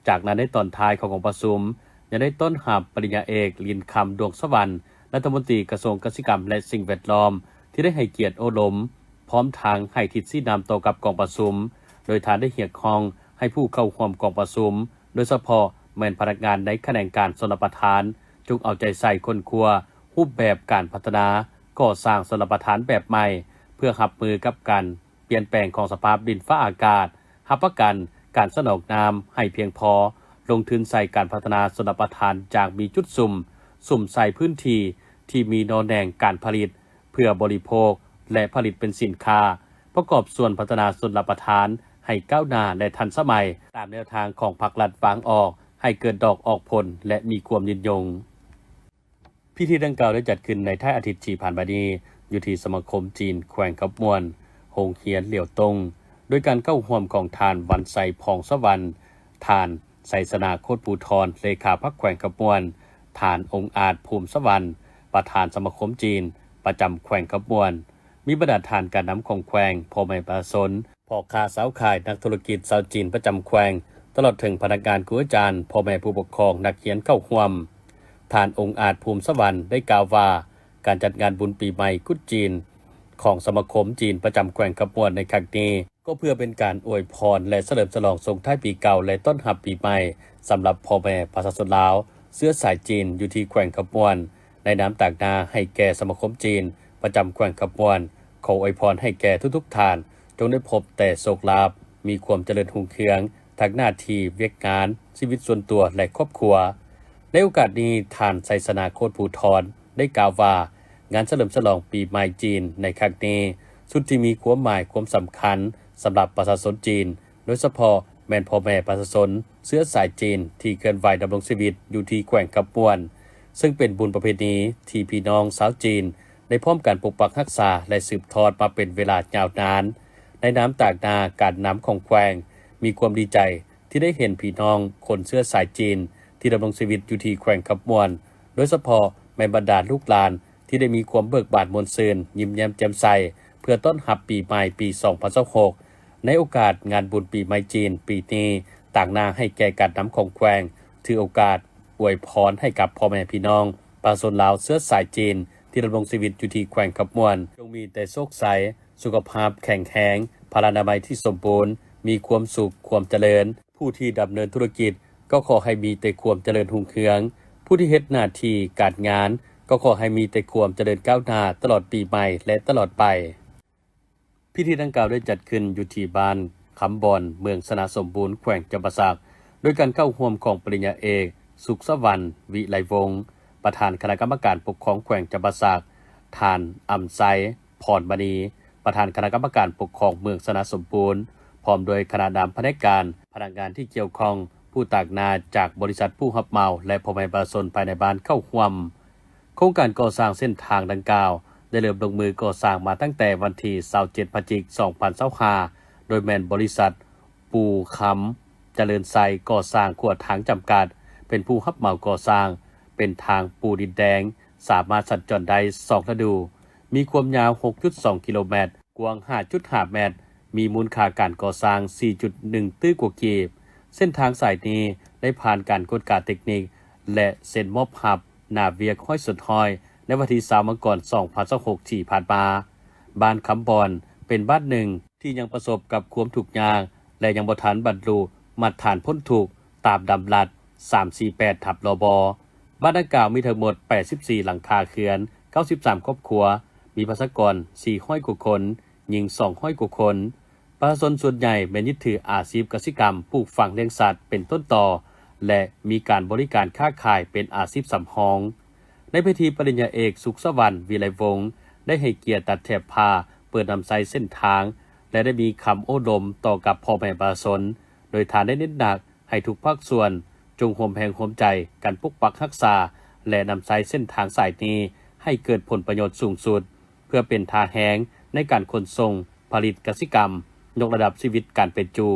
ຈາກນັ້ນ, ໃນຕອນທ້າຍຂອງກອງປະຊຸມ ຍັງໄດ້ຕ້ອນຮັບປະລິນຍາເອກ ລິນຄຳ ດວງສະຫວັນ ລັດຖະມົນຕີກະຊວງກະສິກຳ ແລະ ສິ່ງແວດລ້ອມ ທີ່ໄດ້ໃຫ້ກຽດໂອ້ລົມ, ພ້ອມທັງໃຫ້ທິດຊີ້ນຳຕໍ່ກັບກອງປະຊຸມ, ໂດຍທ່ານໄດ້ຮຽກຮ້ອງໃຫ້ຜູ້ເຂົ້າຮ່ວມກອງປະຊຸມ, ໂດຍສະເພາະແມ່ນພະນັກງານໃນຂະແໜງການຊົນລະປະທານ, ຈົ່ງເອົາໃຈໃສ່ຄົ້ນຄວ້າຮູບແບບການພັດທະນາກໍ່ສ້າງຊົນລະປະທານແບບໃໝ່ ເພື່ອຮັບມືກັບການປ່ຽນແປງຂອງສະພາບດິນຟ້າອາກາດ, ຮັບປະກັນການສະໜອງນ້ຳໃຫ້ພຽງພໍ, ລົງທຶນໃສ່ການພັດທະນາຊົນລະປະທານຢ່າງມີຈຸດສຸມ, ສຸມໃສ່ພື້ນທີ່ທີ່ມີໜໍ່ແໜງການຜະລິດ ເພື່ອບໍລິໂພກ ແລະ ຜະລິດເປັນສິນຄ້າ, ປະກອບສ່ວນພັດທະນາຊົນລະປະທານໃຫ້ກ້າວໜ້າ ແລະ ທັນສະໄໝ ຕາມແນວທາງຂອງພັກລັດວາງອອກ ໃຫ້ເກີດດອກອອກຜົນ ແລະ ມີຄວາມຍືນຍົງ. ພິທີດັ່ງກ່າວໄດ້ຈັດຂຶ້ນໃນທ້າຍອາທິດທີ່ຜ່ານມານີ້ ຢູ່ທີ່ສະມາຄົມຈີນແຂວງຄຳມ່ວນ, ໂຮງຮຽນຫຼຽວຕົງ, ໂດຍການເຂົ້າຮ່ວມຂອງທ່ານ ວັນໄຊ ພອງສະຫວັນ, ທ່ານ ໄຊຊະນາ ໂຄດພູທອນ ເລຂາພັກແຂວງຄຳມ່ວນ, ທ່ານ ອົງອາດ ພູມສະຫວັນ ປະທານສະມາຄົມຈີນປະຈຳແຂວງຄຳມ່ວນ, ມີບັນດາທ່ານການນຳຂອງແຂວງ, ພໍ່ແມ່ປະຊາຊົນ, ພໍ່ຄ້າຊາວຂາຍ, ນັກທຸລະກິດຊາວຈີນປະຈຳແຂວງ, ຕະຫຼອດເຖິງພະນັກງານ, ຄູອາຈານ, ພໍ່ແມ່ຜູ້ປົກຄອງ, ນັກຮຽນເຂົ້າຮ່ວມ. ທ່ານ ອົງອາດ ພູມສະຫວັນ ໄດ້ກ່າວວ່າ ການຈັດງານບຸນປີໃໝ່ກຸດຈີນຂອງສະມາຄົມຈີນປະຈຳແຂວງຄຳມ່ວນໃນຄັ້ງນີ້ ກໍເພື່ອເປັນການອວຍພອນ ແລະ ສະເຫຼີມສະຫຼອງສົ່ງທ້າຍປີເກົ່າ ແລະ ຕ້ອນຮັບປີໃໝ່ ສຳລັບພໍ່ແມ່ປະຊາຊົນລາວເຊື້ອສາຍຈີນຢູ່ທີ່ແຂວງຄຳມ່ວນ. ໃນນາມຕາງໜ້າໃຫ້ແກ່ສະມາຄົມຈີນປະຈຳແຂວງຄຳມ່ວນ, ຂໍອວຍພອນໃຫ້ແກ່ທຸກໆທ່ານ ຈົ່ງໄດ້ພົບແຕ່ໂຊກລາບ, ມີຄວາມຈະເລີນຮຸ່ງເຮືອງທາງໜ້າທີ່ວຽກງານ, ຊີວິດສ່ວນຕົວ ແລະ ຄອບຄົວ. ໃນໂອກາດນີ້, ທ່ານ ໄຊຊະນາ ໂຄດພູທອນ ໄດ້ກ່າວວ່າ ງານສະເຫຼີມສະຫຼອງປີໃໝ່ຈີນໃນຄັ້ງນີ້ ສຸດທີ່ມີຄວາມໝາຍຄວາມສຳຄັນສຳລັບປະຊາຊົນຈີນ, ໂດຍສະເພາະແມ່ນພໍ່ແມ່ປະຊາຊົນເຊື້ອສາຍຈີນທີ່ເຄື່ອນໄຫວດຳລົງຊີວິດຢູ່ທີ່ແຂວງຄຳມ່ວນ, ເຊິ່ງເປັນບຸນປະເພນີທີ່ພີ່ນ້ອງຊາວຈີນໄດ້ພ້ອມກັນປົກປັກຮັກສາ ແລະ ສືບທອດມາເປັນເວລາຍາວນານ. ໃນນາມຕາງໜ້າການນຳຂອງແຂວງ ມີຄວາມດີໃຈ ທີ່ໄດ້ເຫັນພີ່ນ້ອງຄົນເຊື້ອສາຍຈີນທີ່ດຳລົງຊີວິດຢູ່ທີ່ແຂວງຄຳມ່ວນ, ໂດຍສະເພາະແມ່ນບັນດາລູກຫຼານທີ່ໄດ້ມີຄວາມເບີກບານມ່ວນຊື່ນ, ຍິ້ມແຍ້ມແຈ່ມໃສ ເພື່ອຕ້ອນຮັບປີໃໝ່ປີສອງພັນຊາວຫົກ. ໃນໂອກາດງານບຸນປີໃໝ່ຈີນປີນີ້, ຕາງໜ້າໃຫ້ແກ່ການນຳຂອງແຂວງ ຖືໂອກາດອວຍພອນໃຫ້ກັບພໍ່ແມ່ພີ່ນ້ອງປະຊາຊົນລາວເຊື້ອສາຍຈີນທີ່ດຳລົງຊີວິດຢູ່ທີ່ແຂວງຄຳມ່ວນ ຈົ່ງມີແຕ່ໂຊກໄຊ, ສຸຂະພາບແຂງແຮງ, ພະລານາໄມທີ່ສົມບູນ, ມີຄວາມສຸກ, ຄວາມຈະເລີນ. ຜູ້ທີ່ດຳເນີນທຸລະກິດກໍຂໍໃຫ້ມີແຕ່ຄວາມຈະເລີນຮຸ່ງເຮືອງ, ຜູ້ທີ່ເຮັດໜ້າທີ່ການງານກໍຂໍໃຫ້ມີແຕ່ຄວາມຈະເລີນກ້າວໜ້າຕະຫຼອດປີໃໝ່ ແລະ ຕະຫຼອດໄປ. ພິທີດັ່ງກ່າວໄດ້ຈັດຂຶ້ນຢູ່ທີ່ບ້ານຄຳບອນ, ເມືອງຊະນະສົມບູນ, ແຂວງຈຳປາສັກ, ໂດຍການເຂົ້າຮ່ວມຂອງປະລິນຍາເອກ ສຸກສະຫວັນ ວິໄລວົງ ປະທານຄະນະກຳມະການປົກຄອງແຂວງຈຳປາສັກ, ທ່ານ ອຳໄຊ ພອນມະນີ ປະທານຄະນະກຳມະການປົກຄອງເມືອງຊະນະສົມບູນ, ພ້ອມດ້ວຍຄະນະນຳພະແນກການ, ພະນັກງານທີ່ກ່ຽວຂ້ອງ, ຜູ້ຕາງໜ້າຈາກບໍລິສັດຜູ້ຮັບເໝົາ ແລະ ພໍ່ແມ່ປະຊາຊົນພາຍໃນບ້ານເຂົ້າຮ່ວມ. ໂຄງການກໍ່ສ້າງເສັ້ນທາງດັ່ງກ່າວໄດ້ ຈະເລີ່ມລົງມືກໍ່ສ້າງມາຕັ້ງແຕ່ວັນທີຊາວເຈັດ ພະຈິກ ສອງພັນຊາວຫ້າ ໂດຍແມ່ນບໍລິສັດ ປູຄຳຈະເລີນໄຊກໍ່ສ້າງຂົວທາງຈຳກັດ ເປັນຜູ້ຮັບເໝົາກໍ່ສ້າງ. ເປັນທາງປູດິນແດງ ສາມາດສັນຈອນໄດ້ສອງລະດູ, ມີຄວາມຍາວ ຫົກຈຸດສອງ ກິໂລແມັດ, ກວ້າງ ຫ້າຈຸດຫ້າ ແມັດ, ມີມູນຄ່າການກໍ່ສ້າງ ສີ່ຈຸດໜຶ່ງ ຕື້ກວ່າກີບ. ເສັ້ນທາງສາຍນີ້ໄດ້ຜ່ານການກວດກາເຕັກນິກ ແລະ ເຊັນມອບຮັບໜ້າວຽກຮ້ອຍສ່ວນຮ້ອຍ ໃນວັນທີຊາວ ມັງກອນ ສອງພັນຊາວຫົກ ທີ່ຜ່ານມາ. ບ້ານຄຳບອນເປັນບ້ານໜຶ່ງທີ່ຍັງປະສົບກັບຄວາມທຸກຍາກ ແລະ ຍັງບໍ່ທັນບັນລຸມາດຖານພົ້ນທຸກຕາມດຳລັດ ສາມສີ່ແປດ ທັບ ລບ. ບ້ານດັ່ງກ່າວມີທັງໝົດ ແປດສິບສີ່ ຫຼັງຄາເຮືອນ, ເກົ້າສິບສາມ ຄອບຄົວ, ມີປະຊາກອນ ສີ່ຮ້ອຍ ກວ່າຄົນ, ຍິງ ສອງຮ້ອຍ ກວ່າຄົນ. ປະຊາຊົນສ່ວນໃຫຍ່ແມ່ນຍຶດຖືອາຊີບກະສິກຳ, ປູກຝັງ, ລ້ຽງສັດເປັນຕົ້ນຕໍ ແລະ ມີການບໍລິການຄ້າຂາຍເປັນອາຊີບສຳຮອງ. ໃນພິທີ ປະລິນຍາເອກ ສຸກສະຫວັນ ວິໄລວົງ ໄດ້ໃຫ້ກຽດຕັດແຖບຜ້າເປີດນຳໃຊ້ເສັ້ນທາງ ແລະ ໄດ້ມີຄຳໂອ້ລົມຕໍ່ກັບພໍ່ແມ່ປະຊາຊົນ, ໂດຍທ່ານໄດ້ເນັ້ນໜັກໃຫ້ທຸກພາກສ່ວນຈົ່ງຮ່ວມແຮງຮ່ວມໃຈກັນປົກປັກຮັກສາ ແລະ ນຳໃຊ້ເສັ້ນທາງສາຍນີ້ໃຫ້ເກີດຜົນປະໂຫຍດສູງສຸດ ເພື່ອເປັນທ່າແຮງໃນການຂົນສົ່ງ, ຜະລິດກະສິກຳ, ຍົກລະດັບຊີວິດການເປັນຢູ່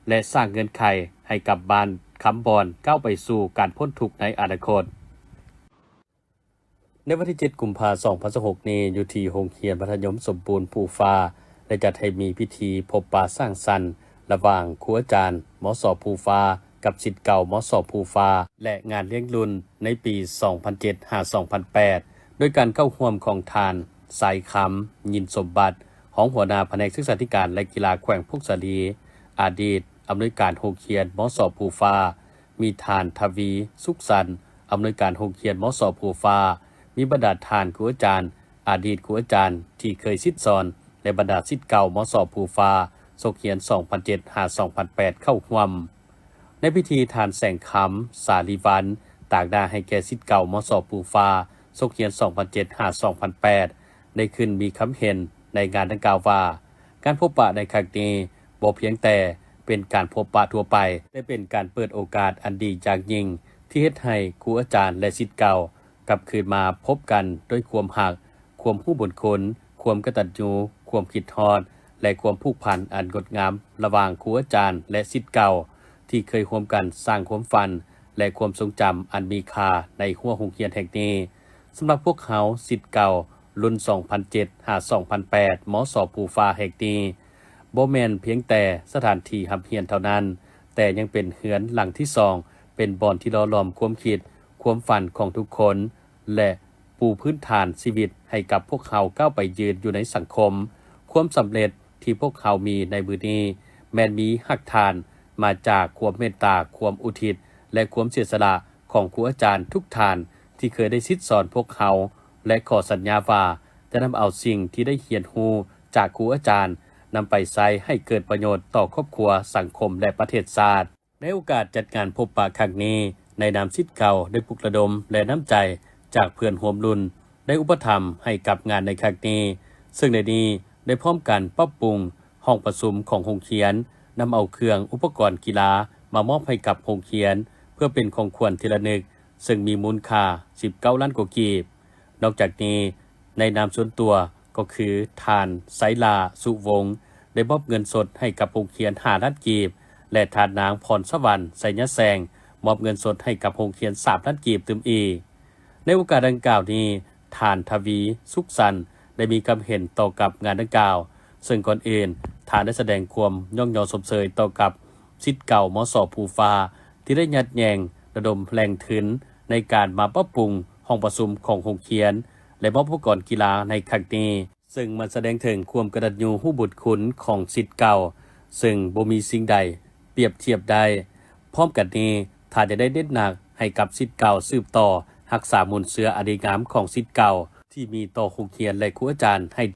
ແລະ ສ້າງເງື່ອນໄຂໃຫ້ກັບບ້ານຄຳບອນກ້າວໄປສູ່ການພົ້ນທຸກໃນອະນາຄົດ. ໃນວັນທີເຈັດ ກຸມພາ ສອງພັນຊາວຫົກ ນີ້ ຢູ່ທີ່ໂຮງຮຽນມັດທະຍົມສົມບູນພູຟ້າ ໄດ້ຈັດໃຫ້ມີພິທີພົບປະສັງສັນລະຫວ່າງຄູອາຈານ ມສ ພູຟ້າ ກັບສິດເກົ່າ ມສ ພູຟ້າ ແລະ ງານລ້ຽງລຸ້ນໃນປີ ສອງພັນເຈັດ ຫາ ສອງພັນແປດ ໂດຍການເຂົ້າຮ່ວມຂອງທ່ານ ສາຍຄຳ ຍິນສົມບັດ ຮອງຫົວໜ້າພະແນກສຶກສາທິການ ແລະ ກິລາແຂວງຜົ້ງສາລີ, ອະດີດອຳນວຍການໂຮງຮຽນ ມສ ພູຟ້າ, ມີທ່ານ ທະວີ ສຸກສັນ ອຳນວຍການໂຮງຮຽນ ມສ ພູຟ້າ, ມີບັນດາທ່ານຄູອາຈານ, ອະດີດຄູອາຈານທີ່ເຄີຍສິດສອນ ແລະ ບັນດາສິດເກົ່າ ມສ ພູຟ້າ ສົກຮຽນ ສອງພັນເຈັດ ຫາ ສອງພັນແປດ ເຂົ້າຮ່ວມ. ໃນພິທີ ທ່ານ ແສງຄຳ ສາລີວັນ ຕາງໜ້າໃຫ້ແກ່ສິດເກົ່າ ມສ ພູຟ້າ ສົກຮຽນ ສອງພັນເຈັດ ຫາ ສອງພັນແປດ ໄດ້ຂຶ້ນມີຄຳເຫັນໃນງານດັ່ງກ່າວວ່າ ການພົບປະໃນຄັ້ງນີ້ບໍ່ພຽງແຕ່ເປັນການພົບປະທົ່ວໄປ, ແຕ່ເປັນການເປີດໂອກາດອັນດີຢ່າງຍິ່ງ ທີ່ເຮັດໃຫ້ຄູອາຈານ ແລະ ສິດເກົ່າ ກັບຄືນມາພົບກັນດ້ວຍຄວາມຮັກ, ຄວາມຮູ້ບຸນຄຸນ, ຄວາມກະຕັນຍູ, ຄວາມຄິດຮອດ ແລະ ຄວາມຜູກພັນອັນງົດງາມລະຫວ່າງຄູອາຈານ ແລະ ສິດເກົ່າ ທີ່ເຄີຍຮ່ວມກັນສ້າງຄວາມຝັນ ແລະ ຄວາມຊົງຈຳອັນມີຄ່າໃນຮົ້ວໂຮງຮຽນແຫ່ງນີ້. ສຳລັບພວກເຮົາ ສິດເກົ່າ ລຸ້ນ ສອງພັນເຈັດ ຫາ ສອງພັນແປດ ມສ ພູຟ້າ ແຫ່ງນີ້ ບໍ່ແມ່ນພຽງແຕ່ສະຖານທີ່ຮ່ຳຮຽນເທົ່ານັ້ນ, ແຕ່ຍັງເປັນເຮືອນຫຼັງທີສອງ, ເປັນບ່ອນທີ່ຫຼໍ່ຫຼອມຄວາມຄິດ, ຄວາມຝັນຂອງທຸກຄົນ ແລະ ປູພື້ນຖານຊີວິດໃຫ້ກັບພວກເຮົາກ້າວໄປຢືນຢູ່ໃນສັງຄົມ. ຄວາມສຳເລັດທີ່ພວກເຮົາມີໃນມື້ນີ້ ແມ່ນມີຮາກຖານມາຈາກຄວາມເມດຕາ, ຄວາມອຸທິດ ແລະ ຄວາມເສຍສະຫຼະຂອງຄູອາຈານທຸກທ່ານທີ່ເຄີຍໄດ້ສິດສອນພວກເຮົາ ແລະ ຂໍສັນຍາວ່າຈະນຳເອົາສິ່ງທີ່ໄດ້ຮຽນຮູ້ຈາກຄູອາຈານ ນຳໄປໃຊ້ໃຫ້ເກີດປະໂຫຍດຕໍ່ຄອບຄົວ, ສັງຄົມ ແລະ ປະເທດຊາດ. ໃນໂອກາດຈັດງານພົບປະຄັ້ງນີ້, ໃນນາມສິດເກົ່າໄດ້ປຸກລະດົມ ແລະ ນ້ຳໃຈຈາກເພື່ອນຮ່ວມລຸ້ນ ໄດ້ອຸປະຖຳໃຫ້ກັບງານໃນຄັ້ງນີ້, ເຊິ່ງໃນນີ້ໄດ້ພ້ອມກັນປັບປຸງຫ້ອງປະຊຸມຂອງໂຮງຮຽນ, ນຳເອົາເຄື່ອງອຸປະກອນກິລາມາມອບໃຫ້ກັບໂຮງຮຽນ ເພື່ອເປັນຂອງຂວັນທີ່ລະນຶກ, ເຊິ່ງມີມູນຄ່າສິບເກົ້າລ້ານກວ່າກີບ. ນອກຈາກນີ້, ໃນນາມສ່ວນຕົວກໍຄືທ່ານ ໄຊລາ ສຸວົງ ໄດ້ມອບເງິນສົດໃຫ້ກັບໂຮງຮຽນຫ້າລ້ານກີບ ແລະ ທ່ານນາງ ພອນສະຫວັນ ໄຊຍະແສງ ມອບເງິນສົດໃຫ້ກັບໂຮງຮຽນສາມລ້ານກີບຕື່ມອີກ. ໃນໂອກາດດັ່ງກ່າວນີ້, ທ່ານ ທະວີ ສຸກສັນ ໄດ້ມີຄຳເຫັນຕໍ່ກັບງານດັ່ງກ່າວ, ເຊິ່ງກ່ອນອື່ນ ທ່ານໄດ້ສະແດງຄວາມຍ້ອງຍໍຊົມເຊີຍຕໍ່ກັບສິດເກົ່າ ມສ ພູຟ້າ ທີ່ໄດ້ຍັດແຍ່ງລະດົມແຫຼ່ງທຶນໃນການມາປັບປຸງຫ້ອງປະຊຸມຂອງໂຮງຮຽນ ແລະ ມອບອຸປະກອນກິລາໃນຄັ້ງນີ້, ເຊິ່ງມັນສະແດງເຖິງຄວາມກະຕັນຍູຮູ້ບຸນຄຸນຂອງສິດເກົ່າ ເຊິ່ງບໍ່ມີສິ່ງໃດປຽບທຽບໄດ້. ພ້ອມກັນນີ້, ທ່ານຍັງໄດ້ເນັ້ນໜັກໃຫ້ກັບສິດເກົ່າສືບຕໍ່ຮັກສາມູນເຊື້ອອັນດີງາມຂອງສິດເກົ່າທີ່ມີຕໍ່ໂຮງຮຽນ ແລະ ຄູອາຈານໃຫ້